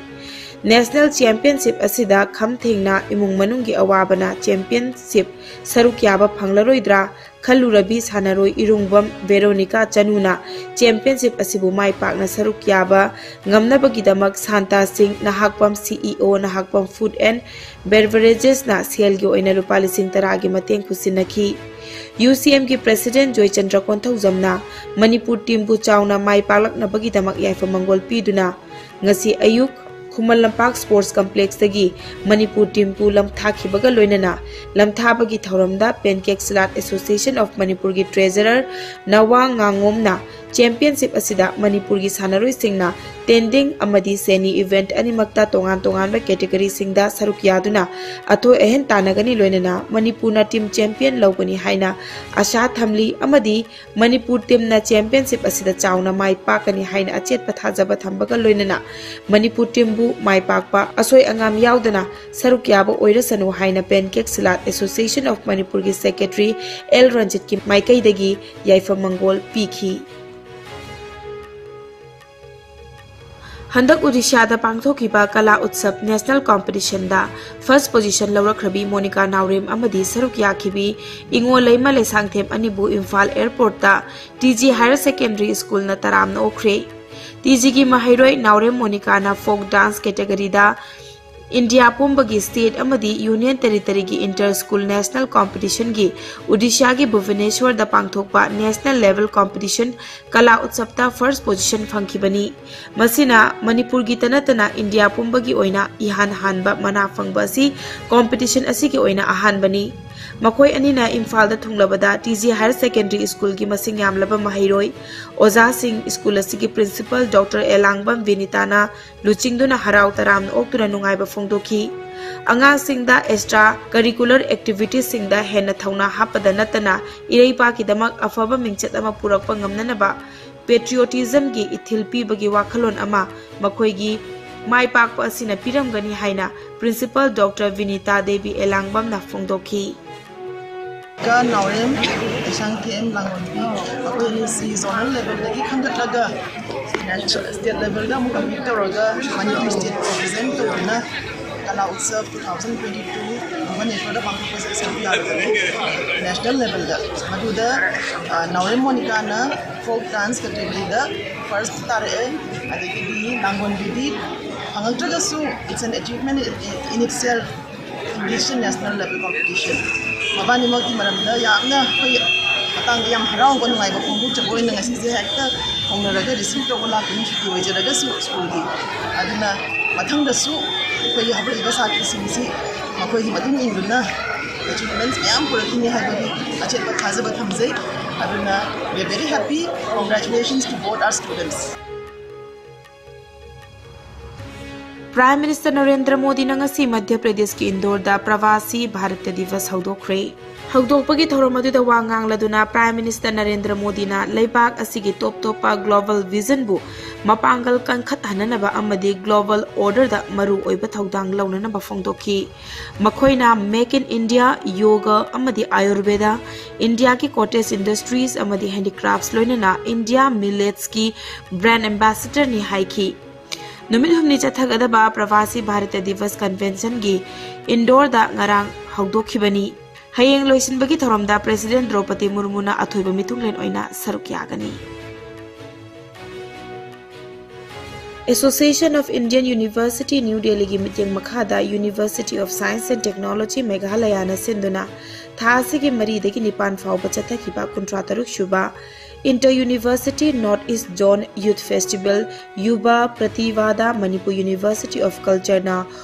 National Championship ꯑꯁꯤꯗ ꯈꯝ ꯊꯦꯡꯅ ꯏꯃꯨꯡ ꯃꯅꯨꯡꯒꯤ ꯑꯋꯥꯕꯅ championship ꯁꯔꯨꯛ ꯌꯥꯕ ꯐꯪꯂꯔꯣꯏꯗ꯭ꯔꯥ ꯈꯜꯂꯨꯔꯕꯤ ꯁꯥꯟꯅꯔꯣꯏ ꯏꯔꯨꯡꯕꯝ ꯚꯦꯔꯣꯅꯤꯀꯥ ꯆꯅꯨꯅ championship ꯑꯁꯤꯕꯨ ꯃꯥꯏ ꯄꯥꯛꯅ ꯁꯔꯨꯛ ꯌꯥꯕ ꯉꯝꯅꯕꯒꯤꯗꯃꯛ ꯁꯥꯟꯇꯥ ꯁꯤꯡ, Nahakpam CEO, Nahakpam Food and Beveragesꯅ ꯁꯦꯜꯒꯤ ꯑꯣꯏꯅ ꯂꯨꯄꯥ ꯂꯤꯁꯤꯡ ꯇꯔꯥꯒꯤ ꯃꯇꯦꯡ ꯈꯨꯠꯁꯤꯟꯅꯈꯤ꯫ UCMꯒꯤ President ꯖꯣꯏꯆꯟꯗ꯭ꯔ ꯀꯣꯟꯊꯧꯖꯝꯅ ꯃꯅꯤꯄꯨꯔ teamꯕꯨ ꯆꯥꯎꯅ ꯃꯥꯏ ꯄꯥꯛꯂꯛꯅꯕꯒꯤꯗꯃꯛ ꯌꯥꯏꯐ ꯃꯪꯒꯣꯜ ꯄꯤꯗꯨꯅ ꯉꯁꯤ ꯑꯌꯨꯛ ꯈꯨꯃꯟ ꯂꯝꯄꯥꯛ Sports Complexꯇꯒꯤ ꯃꯅꯤꯄꯨꯔ teamꯕꯨ ꯂꯝꯊꯥꯈꯤꯕꯒ ꯂꯣꯏꯅꯅ ꯂꯝꯊꯥꯕꯒꯤ ꯊꯧꯔꯝꯗ Pancake Salad Association of Manipurꯒꯤ treasurer ꯅꯋꯥꯡ ꯉꯥꯉꯣꯝꯅ championship ꯑꯁꯤꯗ ꯃꯅꯤꯄꯨꯔꯒꯤ ꯁꯥꯟꯅꯔꯣꯏꯁꯤꯡꯅ tending ꯑꯃꯗꯤ ꯁꯦꯅꯤ event ꯑꯅꯤꯃꯛꯇ ꯇꯣꯉꯥꯟ ꯇꯣꯉꯥꯟꯕ categoryꯁꯤꯡꯗ ꯁꯔꯨꯛ ꯌꯥꯗꯨꯅ ꯑꯊꯣꯏ ꯑꯍꯦꯟ ꯇꯥꯟꯅꯒꯅꯤ, ꯂꯣꯏꯅꯅ ꯃꯅꯤꯄꯨꯔꯅ team champion ꯂꯧꯒꯅꯤ ꯍꯥꯏꯅ ꯑꯥꯁꯥ ꯊꯝꯂꯤ ꯑꯃꯗꯤ ꯃꯅꯤꯄꯨꯔ teamꯅ championship ꯑꯁꯤꯗ ꯆꯥꯎꯅ ꯃꯥꯏ ꯄꯥꯛꯀꯅꯤ ꯍꯥꯏꯅ ꯑꯆꯦꯠꯄ ꯊꯥꯖꯕ ꯊꯝꯕꯒ ꯂꯣꯏꯅꯅ ꯃꯅꯤꯄꯨꯔ teamꯕꯨ ꯃꯥꯏ ꯄꯥꯛꯄ, ꯑꯁꯣꯏ ꯑꯉꯥꯝ ꯌꯥꯎꯗꯅ ꯁꯔꯨꯛ ꯌꯥꯕ ꯑꯣꯏꯔꯁꯅꯨ ꯍꯥꯏꯅ Pancake Salad Association of Manipurꯒꯤ secretary ꯑꯦꯜ ꯔꯟꯖꯤꯠꯀꯤ ꯃꯥꯏꯀꯩꯗꯒꯤ ꯌꯥꯏꯐ ꯃꯪꯒꯣꯜ ꯄꯤꯈꯤ꯫ ꯍꯟꯗꯛ ꯎꯗꯤꯁꯥꯗ ꯄꯥꯡꯊꯣꯛꯈꯤꯕ ꯀꯂꯥ ꯎꯠꯁꯕ ꯅꯦꯁꯅꯦꯜ ꯀꯝꯄꯤꯇꯤꯁꯟꯗ ꯐꯥꯔꯁ ꯄꯣꯖꯤꯁꯟ ꯂꯧꯔꯛꯈ꯭ꯔꯕꯤ ꯃꯣꯅꯤꯀꯥ ꯅꯥꯎꯔꯦꯝ ꯑꯃꯗꯤ ꯁꯔꯨꯛ ꯌꯥꯈꯤꯕꯤ ꯏꯉꯣ ꯂꯩꯃ ꯂꯩꯁꯥꯡꯊꯦꯝ ꯑꯅꯤꯕꯨ ꯏꯝꯐꯥꯜ ꯑꯦꯌꯔꯄꯣꯔꯠꯇ ꯇꯤ ꯖꯤ ꯍꯥꯌꯔ ꯁꯦꯀꯦꯟꯗꯔꯤ ꯁ꯭ꯀꯨꯜꯅ ꯇꯔꯥꯝꯅ ꯑꯣꯛꯈ꯭ꯔꯦ꯫ ꯇꯤ ꯖꯤꯒꯤ ꯃꯍꯩꯔꯣꯏ ꯅꯥꯎꯔꯦꯝ ꯃꯣꯅꯤꯀꯥꯅ ꯐꯣꯛ ꯗꯥꯟꯁ ꯀꯦꯇꯦꯒꯔꯤꯗ ꯏꯟꯗꯤꯌꯥ ꯄꯨꯝꯕꯒꯤ ꯁ꯭ꯇꯦꯠ ꯑꯃꯗꯤ ꯌꯨꯅꯤꯌꯟ ꯇꯦꯔꯤꯇꯔꯤꯒꯤ ꯏꯟꯇꯔ ꯁ꯭ꯀꯨꯜ ꯅꯦꯁꯅꯦꯜ ꯀꯝꯄꯤꯇꯤꯁꯟꯒꯤ ꯎꯗꯤꯁꯥꯒꯤ ꯚꯨꯕꯅꯦꯁ꯭ꯋꯔꯗ ꯄꯥꯡꯊꯣꯛꯄ ꯅꯦꯁꯅꯦꯜ ꯂꯦꯚꯦꯜ ꯀꯝꯄꯤꯇꯤꯁꯟ ꯀꯂꯥ ꯎꯠꯁꯕꯇ ꯐꯥꯔꯁ ꯄꯣꯖꯤꯁꯟ ꯐꯪꯈꯤꯕꯅꯤ꯫ ꯃꯁꯤꯅ ꯃꯅꯤꯄꯨꯔꯒꯤꯇ ꯅꯠꯇꯅ ꯏꯟꯗꯤꯌꯥ ꯄꯨꯝꯕꯒꯤ ꯑꯣꯏꯅ ꯏꯍꯥꯟ ꯍꯥꯟꯕ ꯃꯅꯥ ꯐꯪꯕ ꯑꯁꯤ ꯀꯝꯄꯤꯇꯤꯁꯟ ꯑꯁꯤꯒꯤ ꯑꯣꯏꯅ ꯑꯍꯥꯟꯕꯅꯤ꯫ ꯃꯈꯣꯏ ꯑꯅꯤꯅ ꯏꯝꯐꯥꯜꯗ ꯊꯨꯡꯂꯕꯗ ꯇꯤ ꯖꯤ ꯍꯥꯌꯔ ꯁꯦꯀꯦꯟꯗꯔꯤ ꯁ꯭ꯀꯨꯜꯒꯤ ꯃꯁꯤꯡ ꯌꯥꯝꯂꯕ ꯃꯍꯩꯔꯣꯏ, ꯑꯣꯖꯥꯁꯤꯡ, ꯁ꯭ꯀꯨꯜ ꯑꯁꯤꯒꯤ ꯄ꯭ꯔꯤꯟꯁꯤꯄꯜ ꯗꯣꯛꯇꯔ ꯑꯦꯂꯥꯡꯕꯝ ꯕꯤꯅꯤꯇꯥꯅ ꯂꯨꯆꯤꯡꯗꯨꯅ ꯍꯔꯥꯎ ꯇꯔꯥꯝꯅ ꯑꯣꯛꯇꯨꯅ ꯅꯨꯡꯉꯥꯏꯕ ꯐꯣꯡꯗꯣꯛꯈꯤ꯫ ꯑꯉꯥꯡꯁꯤꯡꯗ ꯑꯦꯛꯁꯇ꯭ꯔꯥ ꯀꯔꯤꯀꯨꯂꯔ ꯑꯦꯛꯇꯤꯚꯤꯇꯤꯁꯁꯤꯡꯗ ꯍꯦꯟꯅ ꯊꯧꯅꯥ ꯍꯥꯞꯄꯗ ꯅꯠꯇꯅ ꯏꯔꯩꯄꯥꯛꯀꯤꯗꯃꯛ ꯑꯐꯕ ꯃꯤꯡꯆꯠ ꯑꯃ ꯄꯨꯔꯛꯄ ꯉꯝꯅꯅꯕ ꯄꯦꯇ꯭ꯔꯤꯌꯣꯇꯤꯖꯝꯒꯤ ꯏꯊꯤꯜ ꯄꯤꯕꯒꯤ ꯋꯥꯈꯜꯂꯣꯟ ꯑꯃ ꯃꯈꯣꯏꯒꯤ ꯃꯥꯏ ꯄꯥꯛꯄ ꯑꯁꯤꯅ ꯄꯤꯔꯝꯒꯅꯤ ꯍꯥꯏꯅ ꯄ꯭ꯔꯤꯟꯁꯤꯄꯜ ꯗꯣꯛꯇꯔ ꯕꯤꯅꯤꯇꯥ ꯗꯦꯕꯤ ꯑꯦꯂꯥꯡꯕꯝꯅ ꯐꯣꯡꯗꯣꯛꯈꯤ꯫ ꯀ ꯅꯥꯎꯔꯦꯝ, ꯂꯩꯁꯥꯡꯊꯦꯝ, ꯂꯥꯡꯒꯣꯜꯕꯤ, ꯑꯩꯈꯣꯏ ꯑꯅꯤꯁꯤ ꯖꯣꯅꯦꯜ ꯂꯦꯚꯦꯜꯗꯒꯤ ꯈꯟꯒꯠꯂꯒ ꯁ꯭ꯇꯦꯠ ꯂꯦꯚꯦꯜꯗ ꯑꯃꯨꯛ ꯀꯝꯄꯤꯠ ꯇꯧꯔꯒ ꯃꯅꯤꯄꯨꯔ ꯁ꯭ꯇꯦꯠ ꯔꯤꯄ꯭ꯔꯖꯦꯟꯠ ꯇꯧꯗꯨꯅ ꯀꯂꯥ ꯎꯠꯁꯕ ꯇꯨ ꯊꯥꯎꯖꯟ ꯇ꯭ꯋꯦꯟꯇꯤ ꯇꯨ ꯚꯨꯕꯅꯦꯁ꯭ꯋꯔꯗ ꯄꯥꯡꯊꯣꯛꯄꯁꯦ ꯁꯔꯨꯛ ꯌꯥꯔꯒꯅꯤ ꯅꯦꯁꯅꯦꯜ ꯂꯦꯚꯦꯜꯗ꯫ ꯃꯗꯨꯗ, ꯑ, ꯅꯥꯎꯔꯦꯝ ꯃꯣꯅꯤꯀꯥꯅ ꯐꯣꯛ ꯗꯥꯟꯁ ꯀꯦꯇꯦꯒꯣꯔꯤꯗ ꯐꯥꯔꯁ ꯇꯥꯔꯛꯑꯦ꯫ ꯑꯗꯒꯤꯗꯤ ꯂꯥꯡꯒꯣꯜꯕꯤꯗꯤ ꯐꯪꯉꯛꯇ꯭ꯔꯒꯁꯨ it's an achievement in, in itself, competition, national level competition꯫ ꯃꯕꯥꯅꯤꯃꯛꯀꯤ ꯃꯔꯝꯗ ꯌꯥꯝꯅ ꯑꯩꯈꯣꯏ ꯃꯇꯥꯡꯗ ꯌꯥꯝ ꯍꯔꯥꯎꯕ ꯅꯨꯡꯉꯥꯏꯕ ꯐꯣꯡꯗꯣꯛꯆꯕ ꯑꯣꯏꯅ ꯉꯁꯤꯁꯦ ꯍꯦꯛꯇ ꯍꯧꯅꯔꯒ ꯔꯤꯁꯤꯞ ꯇꯧꯕ ꯂꯥꯛꯄꯅꯤ, ꯁꯨꯇꯤ ꯑꯣꯏꯖꯔꯒꯁꯨ ꯁ꯭ꯀꯨꯜꯒꯤ꯫ ꯑꯗꯨꯅ ꯃꯊꯪꯗꯁꯨ ꯑꯩꯈꯣꯏꯒꯤ ꯍꯧꯒꯠꯂꯤꯕ ꯁꯥꯇ꯭ꯔꯁꯤꯡꯁꯤ ꯃꯈꯣꯏꯒꯤ ꯃꯇꯨꯡ ꯏꯟꯗꯨꯅ ꯑꯦꯆꯤꯚꯃꯦꯟꯠꯁ ꯃꯌꯥꯝ ꯄꯨꯔꯛꯈꯤꯅꯤ ꯍꯥꯏꯕꯒꯤ ꯑꯆꯦꯠꯄ ꯊꯥꯖꯕ ꯊꯝꯖꯩ꯫ ꯑꯗꯨꯅ we are very happy, congratulations to both our students꯫ Prime minister Narendra ꯃꯣꯗꯤꯅ ꯉꯁꯤ ꯃꯙ꯭ꯌ ꯄ꯭ꯔꯗꯦꯁꯀꯤ ꯏꯟꯗꯣꯔꯗ ꯄ꯭ꯔꯋꯥꯁꯤ ꯚꯥꯔꯠꯇ ꯗꯤꯕꯁ ꯍꯧꯗꯣꯛꯈ꯭ꯔꯦ꯫ ꯍꯧꯗꯣꯛꯄꯒꯤ ꯊꯧꯔꯝ ꯑꯗꯨꯗ ꯋꯥ ꯉꯥꯡꯂꯗꯨꯅ ꯄ꯭ꯔꯥꯏꯝ ꯃꯤꯅꯤꯁꯇꯔ ꯅꯔꯦꯟꯗ꯭ꯔ ꯃꯣꯗꯤꯅ ꯂꯩꯕꯥꯛ ꯑꯁꯤꯒꯤ ꯇꯣꯞ ꯇꯣꯞꯄ ꯒ꯭ꯂꯣꯕꯜ ꯚꯤꯖꯟꯕꯨ ꯃꯄꯥꯡꯒꯜ ꯀꯟꯈꯠꯍꯟꯅꯅꯕ ꯑꯃꯗꯤ ꯒ꯭ꯂꯣꯕꯜ ꯑꯣꯔꯗꯔꯗ ꯃꯔꯨ ꯑꯣꯏꯕ ꯊꯧꯗꯥꯡ ꯂꯧꯅꯅꯕ ꯐꯣꯡꯗꯣꯛꯈꯤ꯫ ꯃꯈꯣꯏꯅ Make in India, ꯌꯣꯒ ꯑꯃꯗꯤ ꯑꯥꯌꯨꯔꯕꯦꯗ, ꯏꯟꯗꯤꯌꯥꯒꯤ ꯀꯣꯇꯦꯖ ꯏꯟꯗꯁꯇ꯭ꯔꯤꯁ ꯑꯃꯗꯤ ꯍꯦꯟꯗꯤꯀ꯭ꯔꯥꯐꯠꯁ ꯂꯣꯏꯅꯅ ꯏꯟꯗꯤꯌꯥ ꯃꯤꯂꯦꯠꯁꯀꯤ ꯕ꯭ꯔꯥꯟꯗ ꯑꯦꯝꯕꯦꯁꯦꯗꯔꯅꯤ ꯍꯥꯏꯈꯤ꯫ ꯅꯨꯃꯤꯠ ꯍꯨꯝꯅꯤ ꯆꯠꯊꯒꯗꯕ ꯄ꯭ꯔꯕꯥꯁꯤ ꯚꯥꯔꯇꯤꯌ ꯗꯤꯕꯁ ꯀꯟꯚꯦꯟꯁꯟꯒꯤ ꯏꯟꯗꯣꯔꯗ ꯉꯔꯥꯡ ꯍꯧꯗꯣꯛꯈꯤꯕꯅꯤ꯫ ꯍꯌꯦꯡ ꯂꯣꯏꯁꯤꯟꯕꯒꯤ ꯊꯧꯔꯝꯗ ꯄ꯭ꯔꯦꯁꯤꯗꯦꯟꯠ ꯗ꯭ꯔꯧꯄꯗꯤ ꯃꯨꯔꯃꯨꯅ ꯑꯊꯣꯏꯕ ꯃꯤꯊꯨꯡꯂꯦꯟ ꯑꯣꯏꯅ ꯁꯔꯨꯛ ꯌꯥꯒꯅꯤ꯫ Association of Indian University, new ꯗꯦꯜꯂꯤꯒꯤ ꯃꯤꯠꯌꯦꯡ ꯃꯈꯥꯗ University of Science and Technology, ꯃꯦꯘꯥꯂꯌꯥꯅ ꯁꯤꯟꯗꯨꯅ ꯊꯥ ꯑꯁꯤꯒꯤ ꯃꯔꯤꯗꯒꯤ ꯅꯤꯄꯥꯟ ꯐꯥꯎꯕ ꯆꯠꯊꯈꯤꯕ ꯀꯨꯟꯊ꯭ꯔꯥ ꯇꯔꯨꯛ ꯁꯨꯕ Inter University North East Zone Youth Festival, ꯌꯨꯕ ꯄ꯭ꯔꯇꯤꯚꯥꯗꯥ Manipur University of Culture ꯅ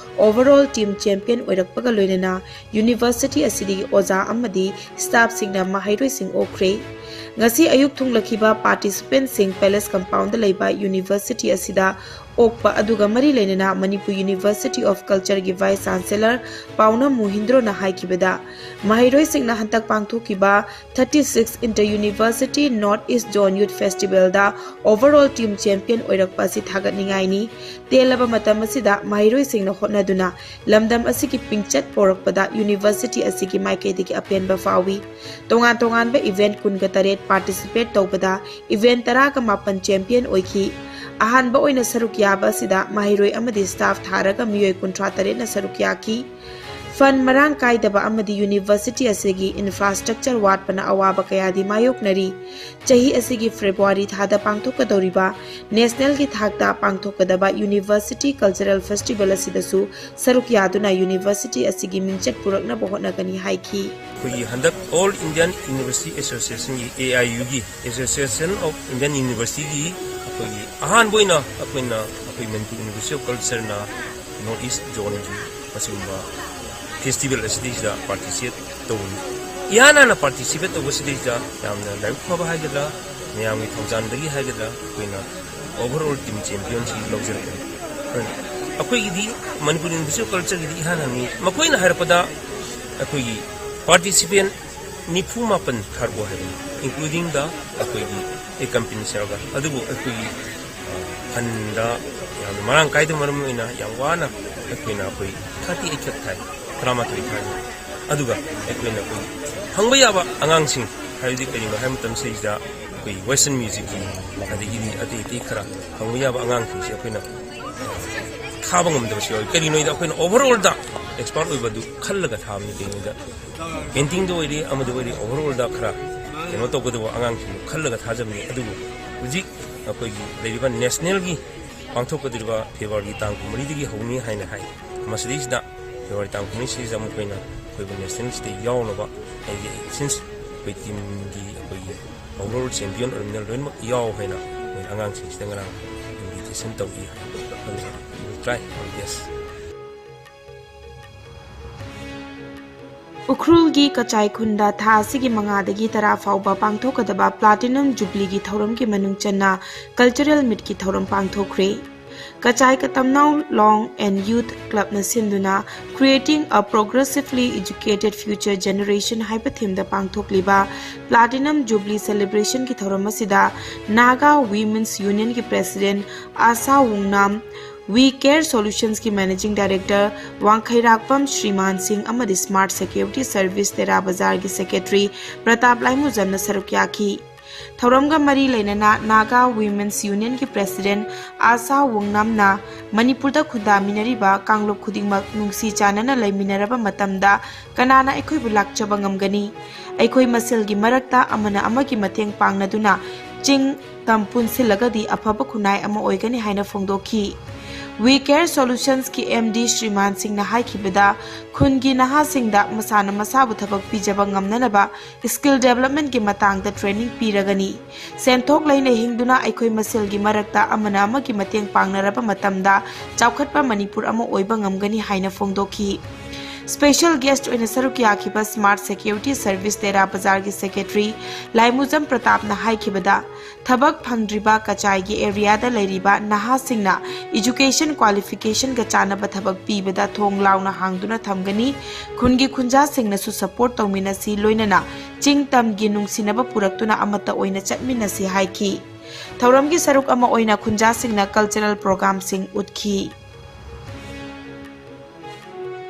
overall team champion ꯑꯣꯏꯔꯛꯄꯒ ꯂꯣꯏꯅꯅ university ꯑꯁꯤꯗꯒꯤ ꯑꯣꯖꯥ ꯑꯃꯗꯤ staff ꯁꯤꯡꯅ ꯃꯍꯩꯔꯣꯏꯁꯤꯡ ꯑꯣꯛꯈ꯭ꯔꯦ꯫ ꯉꯁꯤ ꯑꯌꯨꯛ ꯊꯨꯡꯂꯈꯤꯕ participant ꯁꯤꯡ palace compound ꯗ ꯂꯩꯕ university ꯑꯁꯤꯗ ꯑꯣꯛꯄ ꯑꯗꯨꯒ ꯃꯔꯤ ꯂꯩꯅꯅ ꯃꯅꯤꯄꯨꯔ University of Culture ꯒꯤ Vice Chancellor ꯄꯥꯎꯅꯝ ꯃꯣꯍꯤꯟꯗ꯭ꯔꯣꯅ ꯍꯥꯏꯈꯤꯕꯗ, ꯃꯍꯩꯔꯣꯏꯁꯤꯡꯅ ꯍꯟꯗꯛ ꯄꯥꯡꯊꯣꯛꯈꯤꯕ thirty six Inter University North East Zone Youth Festival ꯗ overall team champion ꯑꯣꯏꯔꯛꯄ ꯑꯁꯤ ꯊꯥꯒꯠꯅꯤꯡꯉꯥꯏꯅꯤ꯫ ꯇꯦꯜꯂꯕ ꯃꯇꯝ ꯑꯁꯤꯗ ꯃꯍꯩꯔꯣꯏꯁꯤꯡꯅ ꯍꯣꯠꯅꯗꯨꯅ ꯂꯝꯗꯝ ꯑꯁꯤꯒꯤ ꯄꯤꯡꯆꯠ ꯄꯣꯔꯛꯄꯗ university ꯑꯁꯤꯒꯤ ꯃꯥꯏꯀꯩꯗꯒꯤ ꯑꯄꯦꯟꯕ ꯐꯥꯎꯏ꯫ ꯇꯣꯉꯥꯟ ꯇꯣꯉꯥꯟꯕ event ꯀꯨꯟꯒ ꯇꯔꯦꯠ participate ꯇꯧꯕꯗ event ꯇꯔꯥꯒ ꯃꯥꯄꯟ champion ꯑꯣꯏꯈꯤ꯫ ꯑꯍꯥꯟꯕ ꯑꯣꯏꯅ ꯁꯔꯨꯛ ꯌꯥꯕ ꯑꯁꯤꯗ ꯃꯍꯩꯔꯣꯏ ꯑꯃꯗꯤ staff ꯊꯥꯔꯒ ꯃꯤꯑꯣꯏ ꯀꯨꯟꯊ꯭ꯔꯥ ꯇꯔꯦꯠꯅ ꯁꯔꯨꯛ ꯌꯥꯈꯤ꯫ Fund ꯃꯔꯥꯡ ꯀꯥꯏꯗꯕ ꯑꯃꯗꯤ university ꯑꯁꯤꯒꯤ infrastructure ꯋꯥꯠꯄꯅ ꯑꯋꯥꯕ ꯀꯌꯥꯗꯤ ꯃꯥꯌꯣꯛꯅꯔꯤ꯫ ꯆꯍꯤ ꯑꯁꯤꯒꯤ February ꯊꯥꯗ ꯄꯥꯡꯊꯣꯛꯀꯗꯧꯔꯤꯕ national ꯒꯤ ꯊꯥꯛꯇ ꯄꯥꯡꯊꯣꯛꯀꯗꯕ University Cultural Festival ꯑꯁꯤꯗꯁꯨ ꯁꯔꯨꯛ ꯌꯥꯗꯨꯅ university ꯑꯁꯤꯒꯤ ꯃꯤꯡꯆꯠ ꯄꯨꯔꯛꯅꯕ ꯍꯣꯠꯅꯒꯅꯤ ꯍꯥꯏꯈꯤ꯫ ꯑꯩꯈꯣꯏꯒꯤ ꯍꯟꯗꯛ All Indian University Association ꯒꯤ, A I U ꯒꯤ, Association of Indian University ꯒꯤ ꯑꯩꯈꯣꯏꯒꯤ ꯑꯍꯥꯟꯕ ꯑꯣꯏꯅ ꯑꯩꯈꯣꯏꯅ, ꯑꯩꯈꯣꯏ ꯃꯅꯤꯄꯨꯔ University of Culture ꯅ North East Zone ꯒꯤ ꯑꯁꯤꯒꯨꯝꯕ festival ꯑꯁꯤꯗꯩꯁꯤꯗ participate ꯇꯧꯕꯅꯤ꯫ ꯏꯍꯥꯟ ꯍꯥꯟꯅ participate ꯇꯧꯕꯁꯤꯗꯩꯁꯤꯗ ꯌꯥꯝꯅ ꯂꯥꯏꯕꯛ ꯐꯕ ꯍꯥꯏꯒꯗ꯭ꯔꯥ, ꯃꯌꯥꯝꯒꯤ ꯊꯧꯖꯥꯜꯗꯒꯤ ꯍꯥꯏꯒꯗ꯭ꯔꯥ, ꯑꯩꯈꯣꯏꯅ overall team champion ꯁꯤ ꯂꯧꯖꯔꯛꯄꯅꯤ꯫ ꯑꯗꯨꯅ ꯑꯩꯈꯣꯏꯒꯤꯗꯤ ꯃꯅꯤꯄꯨꯔ University of Culture ꯒꯤꯗꯤ ꯏꯍꯥꯟ ꯍꯥꯟꯅꯤ꯫ ꯃꯈꯣꯏꯅ ꯍꯥꯏꯔꯛꯄꯗ ꯑꯩꯈꯣꯏꯒꯤ participant ꯅꯤꯐꯨ ꯃꯥꯄꯟ ꯊꯥꯔꯛꯑꯣ ꯍꯥꯏꯕꯅꯤ, including the ꯑꯩꯈꯣꯏꯒꯤ accompany ꯁꯦꯜꯒ꯫ ꯑꯗꯨꯕꯨ ꯑꯩꯈꯣꯏꯒꯤ, ꯑ, fund ꯗ ꯌꯥꯝꯅ ꯃꯔꯥꯡ ꯀꯥꯏꯗꯕ ꯃꯔꯝ ꯑꯣꯏꯅ ꯌꯥꯝ ꯋꯥꯅ ꯑꯩꯈꯣꯏꯅ ꯑꯩꯈꯣꯏ thirty eight ꯈꯛ ꯊꯥꯏ, ꯇꯔꯥꯃꯥꯊꯣꯏ ꯊꯥꯏ꯫ ꯑꯗꯨꯒ ꯑꯩꯈꯣꯏꯅ ꯑꯩꯈꯣꯏ ꯐꯪꯕ ꯌꯥꯕ ꯑꯉꯥꯡꯁꯤꯡ, ꯍꯥꯏꯕꯗꯤ ꯀꯔꯤꯅꯣ ꯍꯥꯏꯕ ꯃꯇꯝꯁꯤꯗꯩꯁꯤꯗ ꯑꯩꯈꯣꯏ western music ꯀꯤ, ꯑꯗꯒꯤꯗꯤ ꯑꯇꯩ ꯑꯇꯩ ꯈꯔ ꯐꯪꯕ ꯌꯥꯕ ꯑꯉꯥꯡꯁꯤꯡꯁꯦ ꯑꯩꯈꯣꯏꯅ ꯊꯥꯕ ꯉꯝꯗꯕꯁꯨ ꯌꯥꯎꯏ꯫ ꯀꯔꯤꯒꯤꯅꯣ ꯍꯥꯏꯗ ꯑꯩꯈꯣꯏꯅ overall ꯗ expert ꯑꯣꯏꯕꯗꯨ ꯈꯜꯂꯒ ꯊꯥꯕꯅꯤ꯫ ꯀꯩꯒꯤꯅꯣꯗ painting ꯗ ꯑꯣꯏꯔꯦ, ꯑꯃꯗ ꯑꯣꯏꯔꯦ, overall ꯗ ꯈꯔ ꯀꯩꯅꯣ ꯇꯧꯒꯗꯕ ꯑꯉꯥꯡꯁꯤꯡꯗꯨ ꯈꯜꯂꯒ ꯊꯥꯖꯕꯅꯤ꯫ ꯑꯗꯨꯕꯨ ꯍꯧꯖꯤꯛ ꯑꯩꯈꯣꯏꯒꯤ ꯂꯩꯔꯤꯕ national ꯒꯤ ꯄꯥꯡꯊꯣꯛꯀꯗꯧꯔꯤꯕ February ꯒꯤ ꯇꯥꯡ ꯀꯨꯟꯃꯔꯤꯗꯒꯤ ꯍꯧꯅꯤ ꯍꯥꯏꯅ ꯍꯥꯏ꯫ ꯃꯁꯤꯗꯩꯁꯤꯗ February ꯇꯥꯡ ꯀꯨꯟꯃꯔꯤꯁꯤꯗ ꯃꯈꯣꯏꯅ ꯑꯩꯈꯣꯏꯕꯨ national ꯁꯤꯗ ꯌꯥꯎꯅꯕ, ꯍꯥꯏꯗꯤ since ꯑꯩꯈꯣꯏ team ꯒꯤ ꯑꯩꯈꯣꯏꯒꯤ overall champion ꯑꯣꯏꯔꯕꯅꯤꯅ ꯂꯣꯏꯅꯃꯛ ꯌꯥꯎ ꯍꯥꯏꯅ ꯑꯩꯈꯣꯏ ꯑꯉꯥꯡꯁꯤꯡꯁꯤꯗ ꯉꯔꯥꯡ invitation ꯇꯧꯏ꯫ ꯑꯗꯨꯅ we will try our best꯫ ꯎꯈ꯭ꯔꯨꯜꯒꯤ ꯀꯆꯥꯏ ꯈꯨꯟꯗ ꯊꯥ ꯑꯁꯤꯒꯤ ꯃꯉꯥꯗꯒꯤ ꯇꯔꯥ ꯐꯥꯎꯕ ꯄꯥꯡꯊꯣꯛꯀꯗꯕ Platinum Jubilee ꯒꯤ ꯊꯧꯔꯝꯒꯤ ꯃꯅꯨꯡ ꯆꯟꯅ cultural meet ꯀꯤ ꯊꯧꯔꯝ ꯄꯥꯡꯊꯣꯛꯈ꯭ꯔꯦ꯫ Kachai ꯀꯇꯝꯅꯥꯎ Long and Youth Club ꯅ ꯁꯤꯟꯗꯨꯅ Creating a Progressively Educated Future Generation ꯍꯥꯏꯕ theme ꯗ ꯄꯥꯡꯊꯣꯛꯂꯤꯕ Platinum Jubilee celebration ꯒꯤ ꯊꯧꯔꯝ ꯑꯁꯤꯗ Naga Women's Union ꯒꯤ president Asha ꯋꯨꯡꯅꯥꯝ, We Care Solutions ꯀꯤ managing director ꯋꯥꯡꯈꯩꯔꯥꯛꯄꯝ ꯁ꯭ꯔꯤꯃꯥꯟ ꯁꯤꯡ ꯑꯃꯗꯤ Smart Security Service ꯇꯦꯔꯥ ꯕꯖꯥꯔꯒꯤ secretary ꯄ꯭ꯔꯇꯥꯞ ꯂꯥꯏꯃꯨꯖꯝꯅ ꯁꯔꯨꯛ ꯌꯥꯈꯤ꯫ ꯊꯧꯔꯝꯒ ꯃꯔꯤ ꯂꯩꯅꯅ Naga Women's Union ꯒꯤ president ꯑꯥꯁꯥ ꯋꯨꯡꯅꯥꯝꯅ ꯃꯅꯤꯄꯨꯔꯗ ꯈꯨꯟꯗꯥꯃꯤꯟꯅꯔꯤꯕ ꯀꯥꯡꯂꯨꯞ ꯈꯨꯗꯤꯡꯃꯛ ꯅꯨꯡꯁꯤ ꯆꯥꯟꯅꯅ ꯂꯩꯃꯤꯟꯅꯔꯕ ꯃꯇꯝꯗ ꯀꯅꯥꯅ ꯑꯩꯈꯣꯏꯕꯨ ꯂꯥꯛꯆꯕ ꯉꯝꯒꯅꯤ? ꯑꯩꯈꯣꯏ ꯃꯁꯦꯜꯒꯤ ꯃꯔꯛꯇ ꯑꯃꯅ ꯑꯃꯒꯤ ꯃꯇꯦꯡ ꯄꯥꯡꯅꯗꯨꯅ ꯆꯤꯡ ꯇꯝ ꯄꯨꯟꯁꯤꯜꯂꯒꯗꯤ ꯑꯐꯕ ꯈꯨꯟꯅꯥꯏ ꯑꯃ ꯑꯣꯏꯒꯅꯤ ꯍꯥꯏꯅ ꯐꯣꯡꯗꯣꯛꯈꯤ꯫ We Care Solutions ꯀꯤ M D ꯁ꯭ꯔꯤꯃꯥꯟ ꯁꯤꯡꯅ ꯍꯥꯏꯈꯤꯕꯗ, ꯈꯨꯟꯒꯤ ꯅꯍꯥꯁꯤꯡꯗ ꯃꯁꯥꯅ ꯃꯁꯥꯕꯨ ꯊꯕꯛ ꯄꯤꯖꯕ ꯉꯝꯅꯅꯕ skill development ꯀꯤ ꯃꯇꯥꯡꯗ training ꯄꯤꯔꯒꯅꯤ꯫ ꯁꯦꯟꯊꯣꯛ ꯂꯩꯅ ꯍꯤꯡꯗꯨꯅ ꯑꯩꯈꯣꯏ ꯃꯁꯦꯜꯒꯤ ꯃꯔꯛꯇ ꯑꯃꯅ ꯑꯃꯒꯤ ꯃꯇꯦꯡ ꯄꯥꯡꯅꯔꯕ ꯃꯇꯝꯗ ꯆꯥꯎꯈꯠꯄ ꯃꯅꯤꯄꯨꯔ ꯑꯃ ꯑꯣꯏꯕ ꯉꯝꯒꯅꯤ ꯍꯥꯏꯅ ꯐꯣꯡꯗꯣꯛꯈꯤ꯫ Special guest ꯑꯣꯏꯅ ꯁꯔꯨꯛ ꯌꯥꯈꯤꯕ Smart Security Service ꯇꯦꯔꯥ ꯕꯖꯥꯔꯒꯤ secretary ꯂꯥꯏꯃꯨꯖꯝ ꯄ꯭ꯔꯇꯥꯞꯅ ꯍꯥꯏꯈꯤꯕꯗ, ꯊꯕꯛ ꯐꯪꯗ꯭ꯔꯤꯕ ꯀꯆꯥꯏꯒꯤ area ꯗ ꯂꯩꯔꯤꯕ ꯅꯍꯥꯁꯤꯡꯅ education qualification ꯒ ꯆꯥꯟꯅꯕ ꯊꯕꯛ ꯄꯤꯕꯗ ꯊꯣꯡ ꯂꯥꯎꯅ ꯍꯥꯡꯗꯨꯅ ꯊꯝꯒꯅꯤ꯫ ꯈꯨꯟꯒꯤ ꯈꯨꯟꯖꯥꯁꯤꯡꯅꯁꯨ support ꯇꯧꯃꯤꯟꯅꯁꯤ, ꯂꯣꯏꯅꯅ ꯆꯤꯡ ꯇꯝꯒꯤ ꯅꯨꯡꯁꯤꯅꯕ ꯄꯨꯔꯛꯇꯨꯅ ꯑꯃꯠꯇ ꯑꯣꯏꯅ ꯆꯠꯃꯤꯟꯅꯁꯤ ꯍꯥꯏꯈꯤ꯫ ꯊꯧꯔꯝꯒꯤ ꯁꯔꯨꯛ ꯑꯃ ꯑꯣꯏꯅ ꯈꯨꯟꯖꯥꯁꯤꯡꯅ cultural program ꯁꯤꯡ ꯎꯠꯈꯤ꯫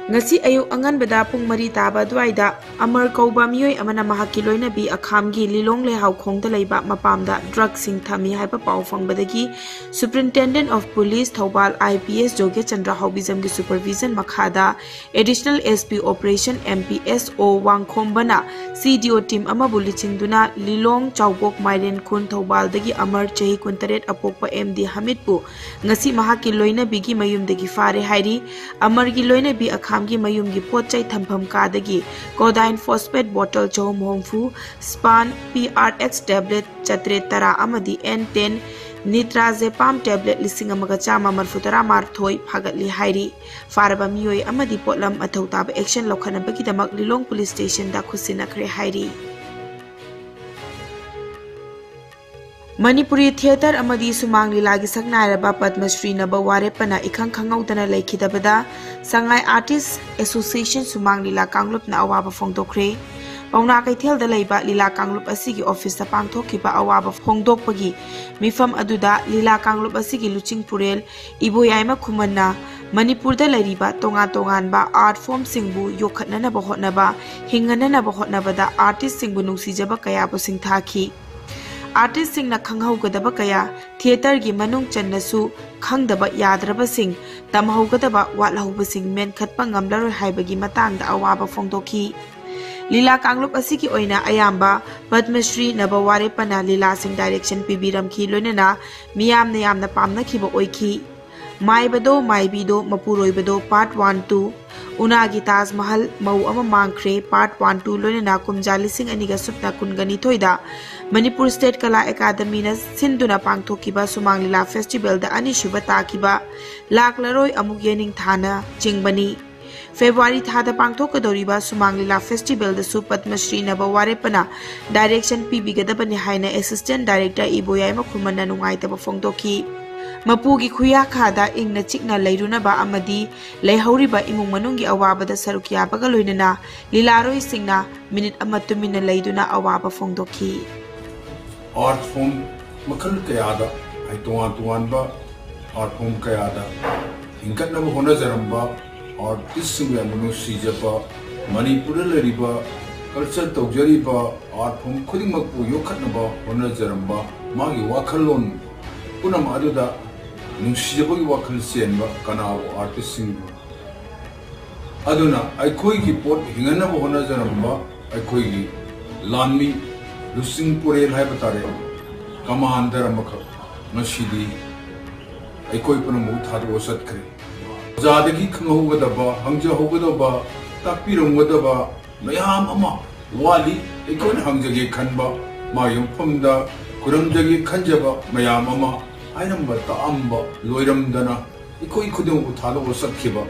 ꯉꯁꯤ ꯑꯌꯨꯛ ꯑꯉꯟꯕꯗ ꯄꯨꯡ ꯃꯔꯤ ꯇꯥꯕ ꯑꯗꯨꯋꯥꯏꯗ ꯑꯃꯔ ꯀꯧꯕ ꯃꯤꯑꯣꯏ ꯑꯃꯅ ꯃꯍꯥꯛꯀꯤ ꯂꯣꯏꯅꯕꯤ ꯑꯈꯥꯝꯒꯤ ꯂꯤꯂꯣꯡ ꯂꯩꯍꯥꯎꯈꯣꯡꯗ ꯂꯩꯕ ꯃꯄꯥꯝꯗ ꯗ꯭ꯔꯒꯁꯤꯡ ꯊꯝꯃꯤ ꯍꯥꯏꯕ ꯄꯥꯎ ꯐꯪꯕꯗꯒꯤ Superintendent of Police Thoubal I P S ꯖꯣꯒꯦꯆꯟꯗ꯭ꯔ ꯍꯥꯎꯕꯤꯖꯝꯒꯤ supervision ꯃꯈꯥꯗ Additional S P Operation M P S O ꯋꯥꯡꯈꯣꯝꯕꯅ C D O team ꯑꯃꯕꯨ ꯂꯨꯆꯤꯡꯗꯨꯅ ꯂꯤꯂꯣꯡ ꯆꯥꯎꯕꯣꯛ ꯃꯥꯏꯔꯦꯟ ꯈꯨꯟ ꯊꯧꯕꯥꯜꯗꯒꯤ ꯑꯃꯔ ꯆꯍꯤ ꯀꯨꯟꯇꯔꯦꯠ ꯑꯄꯣꯛꯄ M D ꯍꯃꯤꯠꯄꯨ ꯉꯁꯤ ꯃꯍꯥꯛꯀꯤ ꯂꯣꯏꯅꯕꯤꯒꯤ ꯃꯌꯨꯝꯗꯒꯤ ꯐꯥꯔꯦ ꯍꯥꯏꯔꯤ꯫ ꯑꯃꯔꯒꯤ ꯂꯣꯏꯅꯕꯤ ꯑꯈꯥꯝꯒꯤ ꯃꯌꯨꯝꯒꯤ ꯄꯣꯠ ꯆꯩ ꯊꯝꯐꯝ ꯀꯥꯗꯒꯤ codeine phosphate bottle ꯆꯍꯨꯝ ꯍꯨꯝꯐꯨ, Span P R X tablet ꯆꯥꯇ꯭ꯔꯦꯠ ꯇꯔꯥ ꯑꯃꯗꯤ N ten nitrazepam tablet ꯂꯤꯁꯤꯡ ꯑꯃꯒ ꯆꯥꯝꯃ ꯃꯔꯤꯐꯨ ꯇꯔꯥ ꯃꯥꯊꯣꯏ ꯐꯥꯒꯠꯂꯤ ꯍꯥꯏꯔꯤ꯫ ꯐꯥꯔꯕ ꯃꯤꯑꯣꯏ ꯑꯃꯗꯤ ꯄꯣꯠꯂꯝ ꯃꯊꯧ ꯇꯥꯕ action ꯂꯧꯈꯠꯅꯕꯒꯤꯗꯃꯛ ꯂꯤꯂꯣꯡ police station ꯗ ꯈꯨꯠꯁꯤꯟꯅꯈ꯭ꯔꯦ ꯍꯥꯏꯔꯤ꯫ ꯃꯅꯤꯄꯨꯔꯤ theatre ꯑꯃꯗꯤ ꯁꯨꯃꯥꯡ ꯂꯤꯂꯥꯒꯤ ꯁꯛꯅꯥꯏꯔꯕ ꯄꯗꯃꯁ꯭ꯔꯤ ꯅꯕ ꯋꯥꯔꯦꯞꯄꯅ ꯏꯈꯪ ꯈꯪꯍꯧꯗꯅ ꯂꯩꯈꯤꯗꯕꯗ ꯁꯉꯥꯏ Artist Association ꯁꯨꯃꯥꯡ ꯂꯤꯂꯥ ꯀꯥꯡꯂꯨꯞꯅ ꯑꯋꯥꯕ ꯐꯣꯡꯗꯣꯛꯈ꯭ꯔꯦ꯫ ꯄꯥꯎꯅꯥ ꯀꯩꯊꯦꯜꯗ ꯂꯩꯕ ꯂꯤꯂꯥ ꯀꯥꯡꯂꯨꯞ ꯑꯁꯤꯒꯤ office ꯇ ꯄꯥꯡꯊꯣꯛꯈꯤꯕ ꯑꯋꯥꯕ ꯐꯣꯡꯗꯣꯛꯄꯒꯤ ꯃꯤꯐꯝ ꯑꯗꯨꯗ ꯂꯤꯂꯥ ꯀꯥꯡꯂꯨꯞ ꯑꯁꯤꯒꯤ ꯂꯨꯆꯤꯡ ꯄꯨꯔꯦꯜ ꯏꯕꯣꯌꯥꯏꯃ ꯈꯨꯃꯟꯅ ꯃꯅꯤꯄꯨꯔꯗ ꯂꯩꯔꯤꯕ ꯇꯣꯉꯥꯟ ꯇꯣꯉꯥꯟꯕ art form ꯁꯤꯡꯕꯨ ꯌꯣꯛꯈꯠꯅꯅꯕ ꯍꯣꯠꯅꯕ, ꯍꯤꯡꯍꯟꯅꯅꯕ ꯍꯣꯠꯅꯕꯗ artist ꯁꯤꯡꯕꯨ ꯅꯨꯡꯁꯤꯖꯕ ꯀꯌꯥꯕꯨ ꯁꯤꯡꯊꯥꯈꯤ꯫ Artist ꯁꯤꯡꯅ ꯈꯪꯍꯧꯒꯗꯕ ꯀꯌꯥ, theatre ꯒꯤ ꯃꯅꯨꯡ ꯆꯟꯅꯁꯨ ꯈꯪꯗꯕ ꯌꯥꯗ꯭ꯔꯕꯁꯤꯡ, ꯇꯝꯍꯧꯒꯗꯕ ꯋꯥꯠꯍꯧꯕꯁꯤꯡ ꯃꯦꯟꯈꯠꯄ ꯉꯝꯂꯔꯣꯏ ꯍꯥꯏꯕꯒꯤ ꯃꯇꯥꯡꯗ ꯑꯋꯥꯕ ꯐꯣꯡꯗꯣꯛꯈꯤ꯫ ꯂꯤꯂꯥ ꯀꯥꯡꯂꯨꯞ ꯑꯁꯤꯒꯤ ꯑꯣꯏꯅ ꯑꯌꯥꯝꯕ ꯄꯗꯃꯁ꯭ꯔꯤ ꯅꯕ ꯋꯥꯔꯦꯞꯄꯅ ꯂꯤꯂꯥꯁꯤꯡ direction ꯄꯤꯕꯤꯔꯝꯈꯤ, ꯂꯣꯏꯅꯅ ꯃꯤꯌꯥꯝꯅ ꯌꯥꯝꯅ ꯄꯥꯝꯅꯈꯤꯕ ꯑꯣꯏꯈꯤ꯫ ꯃꯥꯏꯕꯗꯣ ꯃꯥꯏꯕꯤꯗꯣ ꯃꯄꯨꯔꯣꯏꯕꯗꯣ part one two, ꯎꯅꯥꯒꯤ Taj Mahal ꯃꯧ ꯑꯃ ꯃꯥꯡꯈ꯭ꯔꯦ part one two, ꯂꯣꯏꯅꯅ ꯀꯨꯝꯖꯥ ꯂꯤꯁꯤꯡ ꯑꯅꯤꯒ ꯁꯨꯞꯅ ꯀꯨꯟꯒ ꯅꯤꯊꯣꯏꯗ ꯃꯅꯤꯄꯨꯔ State ꯀꯂꯥ ꯑꯦꯀꯥꯗꯃꯤꯅ ꯁꯤꯟꯗꯨꯅ ꯄꯥꯡꯊꯣꯛꯈꯤꯕ ꯁꯨꯃꯥꯡ ꯂꯤꯂꯥ festival ꯗ ꯑꯅꯤꯁꯨꯕ ꯇꯥꯈꯤꯕ ꯂꯥꯛꯂꯔꯣꯏ ꯑꯃꯨꯛ ꯌꯦꯅꯤꯡꯊꯥꯅ ꯆꯤꯡꯕꯅꯤ꯫ February ꯊꯥꯗ ꯄꯥꯡꯊꯣꯛꯀꯗꯧꯔꯤꯕ ꯁꯨꯃꯥꯡ ꯂꯤꯂꯥ festival ꯗꯁꯨ ꯄꯗꯃꯁ꯭ꯔꯤ ꯅꯕ ꯋꯥꯔꯦꯞꯄꯅ direction ꯄꯤꯕꯤꯒꯗꯕꯅꯤ ꯍꯥꯏꯅ Assistant Director ꯏꯕꯣꯌꯥꯏꯃ ꯈꯨꯃꯟꯅ ꯅꯨꯡꯉꯥꯏꯇꯕ ꯐꯣꯡꯗꯣꯛꯈꯤ꯫ ꯃꯄꯨꯒꯤ ꯈꯨꯌꯥꯈꯥꯗ ꯏꯪꯅ ꯆꯤꯛꯅ ꯂꯩꯔꯨꯅꯕ ꯑꯃꯗꯤ ꯂꯩꯍꯧꯔꯤꯕ ꯏꯃꯨꯡ ꯃꯅꯨꯡꯒꯤ ꯑꯋꯥꯕꯗ ꯁꯔꯨꯛ ꯌꯥꯕꯒ ꯂꯣꯏꯅꯅ ꯂꯤꯂꯥꯔꯣꯏꯁꯤꯡꯅ minute ꯑꯃ ꯇꯨꯃꯤꯟꯅ ꯂꯩꯗꯨꯅ ꯑꯋꯥꯕ ꯐꯣꯡꯗꯣꯛꯈꯤ꯫ Art form ꯃꯈꯜ ꯀꯌꯥꯗ, ꯍꯥꯏ, ꯇꯣꯉꯥꯟ ꯇꯣꯉꯥꯟꯕ art form ꯀꯌꯥꯗ ꯍꯤꯡꯒꯠꯅꯕ ꯍꯣꯠꯅꯖꯔꯝꯕ ꯑꯥꯔꯇꯤꯁꯁꯤꯡꯕꯨ ꯌꯥꯝꯅ ꯅꯨꯡꯁꯤꯖꯕ, ꯃꯅꯤꯄꯨꯔꯗ ꯂꯩꯔꯤꯕ ꯀꯜꯆꯔ ꯇꯧꯖꯔꯤꯕ ꯑꯥꯔꯠ ꯐꯣꯝ ꯈꯨꯗꯤꯡꯃꯛꯄꯨ ꯌꯣꯛꯈꯠꯅꯕ ꯍꯣꯠꯅꯖꯔꯝꯕ, ꯃꯥꯒꯤ ꯋꯥꯈꯜꯂꯣꯟ ꯄꯨꯝꯅꯃꯛ ꯑꯗꯨꯗ ꯅꯨꯡꯁꯤꯖꯕꯒꯤ ꯋꯥꯈꯜ ꯆꯦꯟꯕ ꯀꯅꯥꯕꯨ ꯑꯥꯔꯇꯤꯁꯁꯤꯡꯕꯨ ꯑꯗꯨꯅ ꯑꯩꯈꯣꯏꯒꯤ ꯄꯣꯠ ꯍꯤꯡꯍꯟꯅꯕ ꯍꯣꯠꯅꯖꯔꯝꯕ ꯑꯩꯈꯣꯏꯒꯤ ꯂꯥꯟꯃꯤ ꯂꯨꯆꯤꯡ ꯄꯨꯔꯦꯜ ꯍꯥꯏꯕ ꯇꯥꯔꯦ, ꯀꯃꯥꯟꯗꯔ ꯑꯃꯈꯛ ꯉꯁꯤꯗꯤ ꯑꯩꯈꯣꯏ ꯄꯨꯝꯅꯃꯛ ꯊꯥꯗꯣꯛꯑ ꯆꯠꯈ꯭ꯔꯦ꯫ ꯑꯣꯖꯥꯗꯒꯤ ꯈꯪꯍꯧꯒꯗꯕ, ꯍꯪꯖꯍꯧꯒꯗꯕ, ꯇꯥꯛꯄꯤꯔꯝꯒꯗꯕ ꯃꯌꯥꯝ ꯑꯃ ꯋꯥꯠꯂꯤ꯫ ꯑꯩꯈꯣꯏꯅ ꯍꯪꯖꯒꯦ ꯈꯟꯕ, ꯃꯥꯒꯤ ꯃꯐꯝꯗ ꯈꯨꯔꯨꯝꯖꯒꯦ ꯈꯟꯖꯕ ꯃꯌꯥꯝ ꯑꯃ ꯍꯥꯏꯔꯝꯕ ꯇꯥꯛꯑꯝꯕ ꯂꯣꯏꯔꯝꯗꯅ ꯑꯩꯈꯣꯏ ꯈꯨꯗꯤꯡꯃꯛꯄꯨ ꯊꯥꯗꯣꯛꯑ ꯆꯠꯈꯤꯕ꯫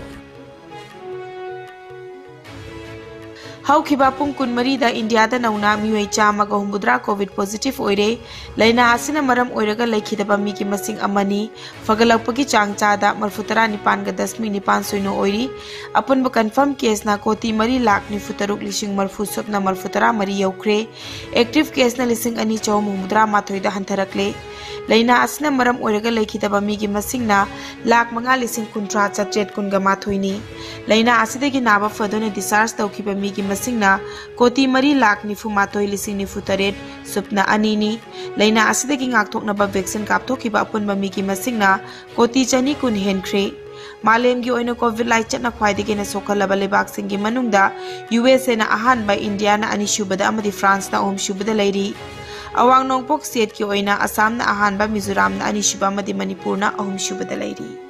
ꯍꯧꯈꯤꯕ ꯄꯨꯡ ꯀꯨꯟꯃꯔꯤꯗ ꯏꯟꯗꯤꯌꯥꯗ ꯅꯧꯅ ꯃꯤꯑꯣꯏ ꯆꯥꯝꯃꯒ ꯍꯨꯝꯐꯨꯇꯔꯥ ꯀꯣꯚꯤꯗ ꯄꯣꯖꯤꯇꯤꯚ ꯑꯣꯏꯔꯦ꯫ ꯂꯥꯏꯅꯥ ꯑꯁꯤꯅ ꯃꯔꯝ ꯑꯣꯏꯔꯒ ꯂꯩꯈꯤꯗꯕ ꯃꯤꯒꯤ ꯃꯁꯤꯡ ꯑꯃꯅꯤ꯫ ꯐꯒꯠꯂꯛꯄꯒꯤ ꯆꯥꯡ ꯆꯥꯗ ꯃꯔꯐꯨꯇꯔꯥ ꯅꯤꯄꯥꯟꯒ ꯗꯁꯃꯤꯛ ꯅꯤꯄꯥꯟ ꯁꯣꯏꯅꯣ ꯑꯣꯏꯔꯤ꯫ ꯑꯄꯨꯟꯕ ꯀꯟꯐꯥꯔꯝ ꯀꯦꯁꯅ ꯀꯣꯇꯤ ꯃꯔꯤ ꯂꯥꯈ ꯅꯤꯐꯨ ꯇꯔꯨꯛ ꯂꯤꯁꯤꯡ ꯃꯔꯐꯨ ꯁꯨꯞꯅ ꯃꯔꯐꯨꯇꯔꯥ ꯃꯔꯤ ꯌꯧꯈ꯭ꯔꯦ꯫ ꯑꯦꯛꯇꯤꯚ ꯀꯦꯁꯅ ꯂꯤꯁꯤꯡ ꯑꯅꯤ ꯆꯍꯨꯝ ꯍꯨꯝꯐꯨꯇꯔꯥ ꯃꯥꯊꯣꯏꯗ ꯍꯟꯊꯔꯛꯂꯦ꯫ ꯂꯥꯏꯅꯥ ꯑꯁꯤꯅ ꯃꯔꯝ ꯑꯣꯏꯔꯒ ꯂꯩꯈꯤꯗꯕ ꯃꯤꯒꯤ ꯃꯁꯤꯡꯅ ꯂꯥꯈ ꯃꯉꯥ ꯂꯤꯁꯤꯡ ꯀꯨꯟꯊ꯭ꯔꯥ ꯆꯥꯇ꯭ꯔꯦꯠ ꯀꯨꯟꯒ ꯃꯥꯊꯣꯏꯅꯤ꯫ ꯂꯥꯏꯅꯥ ꯑꯁꯤꯗꯒꯤ ꯅꯥꯕ ꯐꯗꯨꯅ ꯗꯤꯁꯆꯥꯔꯖ ꯇꯧꯈꯤꯕ ꯃꯤꯒꯤ ꯃꯁꯤꯡꯅ ꯀꯣꯇꯤ ꯃꯔꯤ ꯂꯥꯈ ꯅꯤꯐꯨ ꯃꯥꯊꯣꯏ ꯂꯤꯁꯤꯡ ꯅꯤꯐꯨ ꯇꯔꯦꯠ ꯁꯨꯞꯅ ꯑꯅꯤꯅꯤ꯫ ꯂꯥꯏꯅꯥ ꯑꯁꯤꯗꯒꯤ ꯉꯥꯛꯊꯣꯛꯅꯕ ꯚꯦꯛꯁꯤꯟ ꯀꯥꯞꯊꯣꯛꯈꯤꯕ ꯑꯄꯨꯟꯕ ꯃꯤꯒꯤ ꯃꯁꯤꯡꯅ ꯀꯣꯇꯤ ꯆꯅꯤ ꯀꯨꯟ ꯍꯦꯟꯈ꯭ꯔꯦ꯫ ꯃꯥꯂꯦꯝꯒꯤ ꯑꯣꯏꯅ ꯀꯣꯚꯤꯗ ꯂꯥꯏꯆꯠꯅ ꯈ꯭ꯋꯥꯏꯗꯒꯤ ꯍꯦꯟꯅ ꯁꯣꯛꯍꯜꯂꯕ ꯂꯩꯕꯥꯛꯁꯤꯡꯒꯤ ꯃꯅꯨꯡꯗ ꯌꯨ ꯑꯦꯁ ꯑꯦꯅ ꯑꯍꯥꯟꯕ, ꯏꯟꯗꯤꯌꯥꯅ ꯑꯅꯤꯁꯨꯕꯗ ꯑꯃꯗꯤ ꯐ꯭ꯔꯥꯟꯁꯅ ꯑꯍꯨꯝꯁꯨꯕꯗ ꯂꯩꯔꯤ꯫ ꯑꯋꯥꯡ ꯅꯣꯡꯄꯣꯛ ꯁ꯭ꯇꯦꯠꯀꯤ ꯑꯣꯏꯅ ꯑꯁꯥꯝꯅ ꯑꯍꯥꯟꯕ, ꯃꯤꯖꯣꯔꯥꯝꯅ ꯑꯅꯤꯁꯨꯕ ꯑꯃꯗꯤ ꯃꯅꯤꯄꯨꯔꯅ ꯑꯍꯨꯝꯁꯨꯕꯗ ꯂꯩꯔꯤ꯫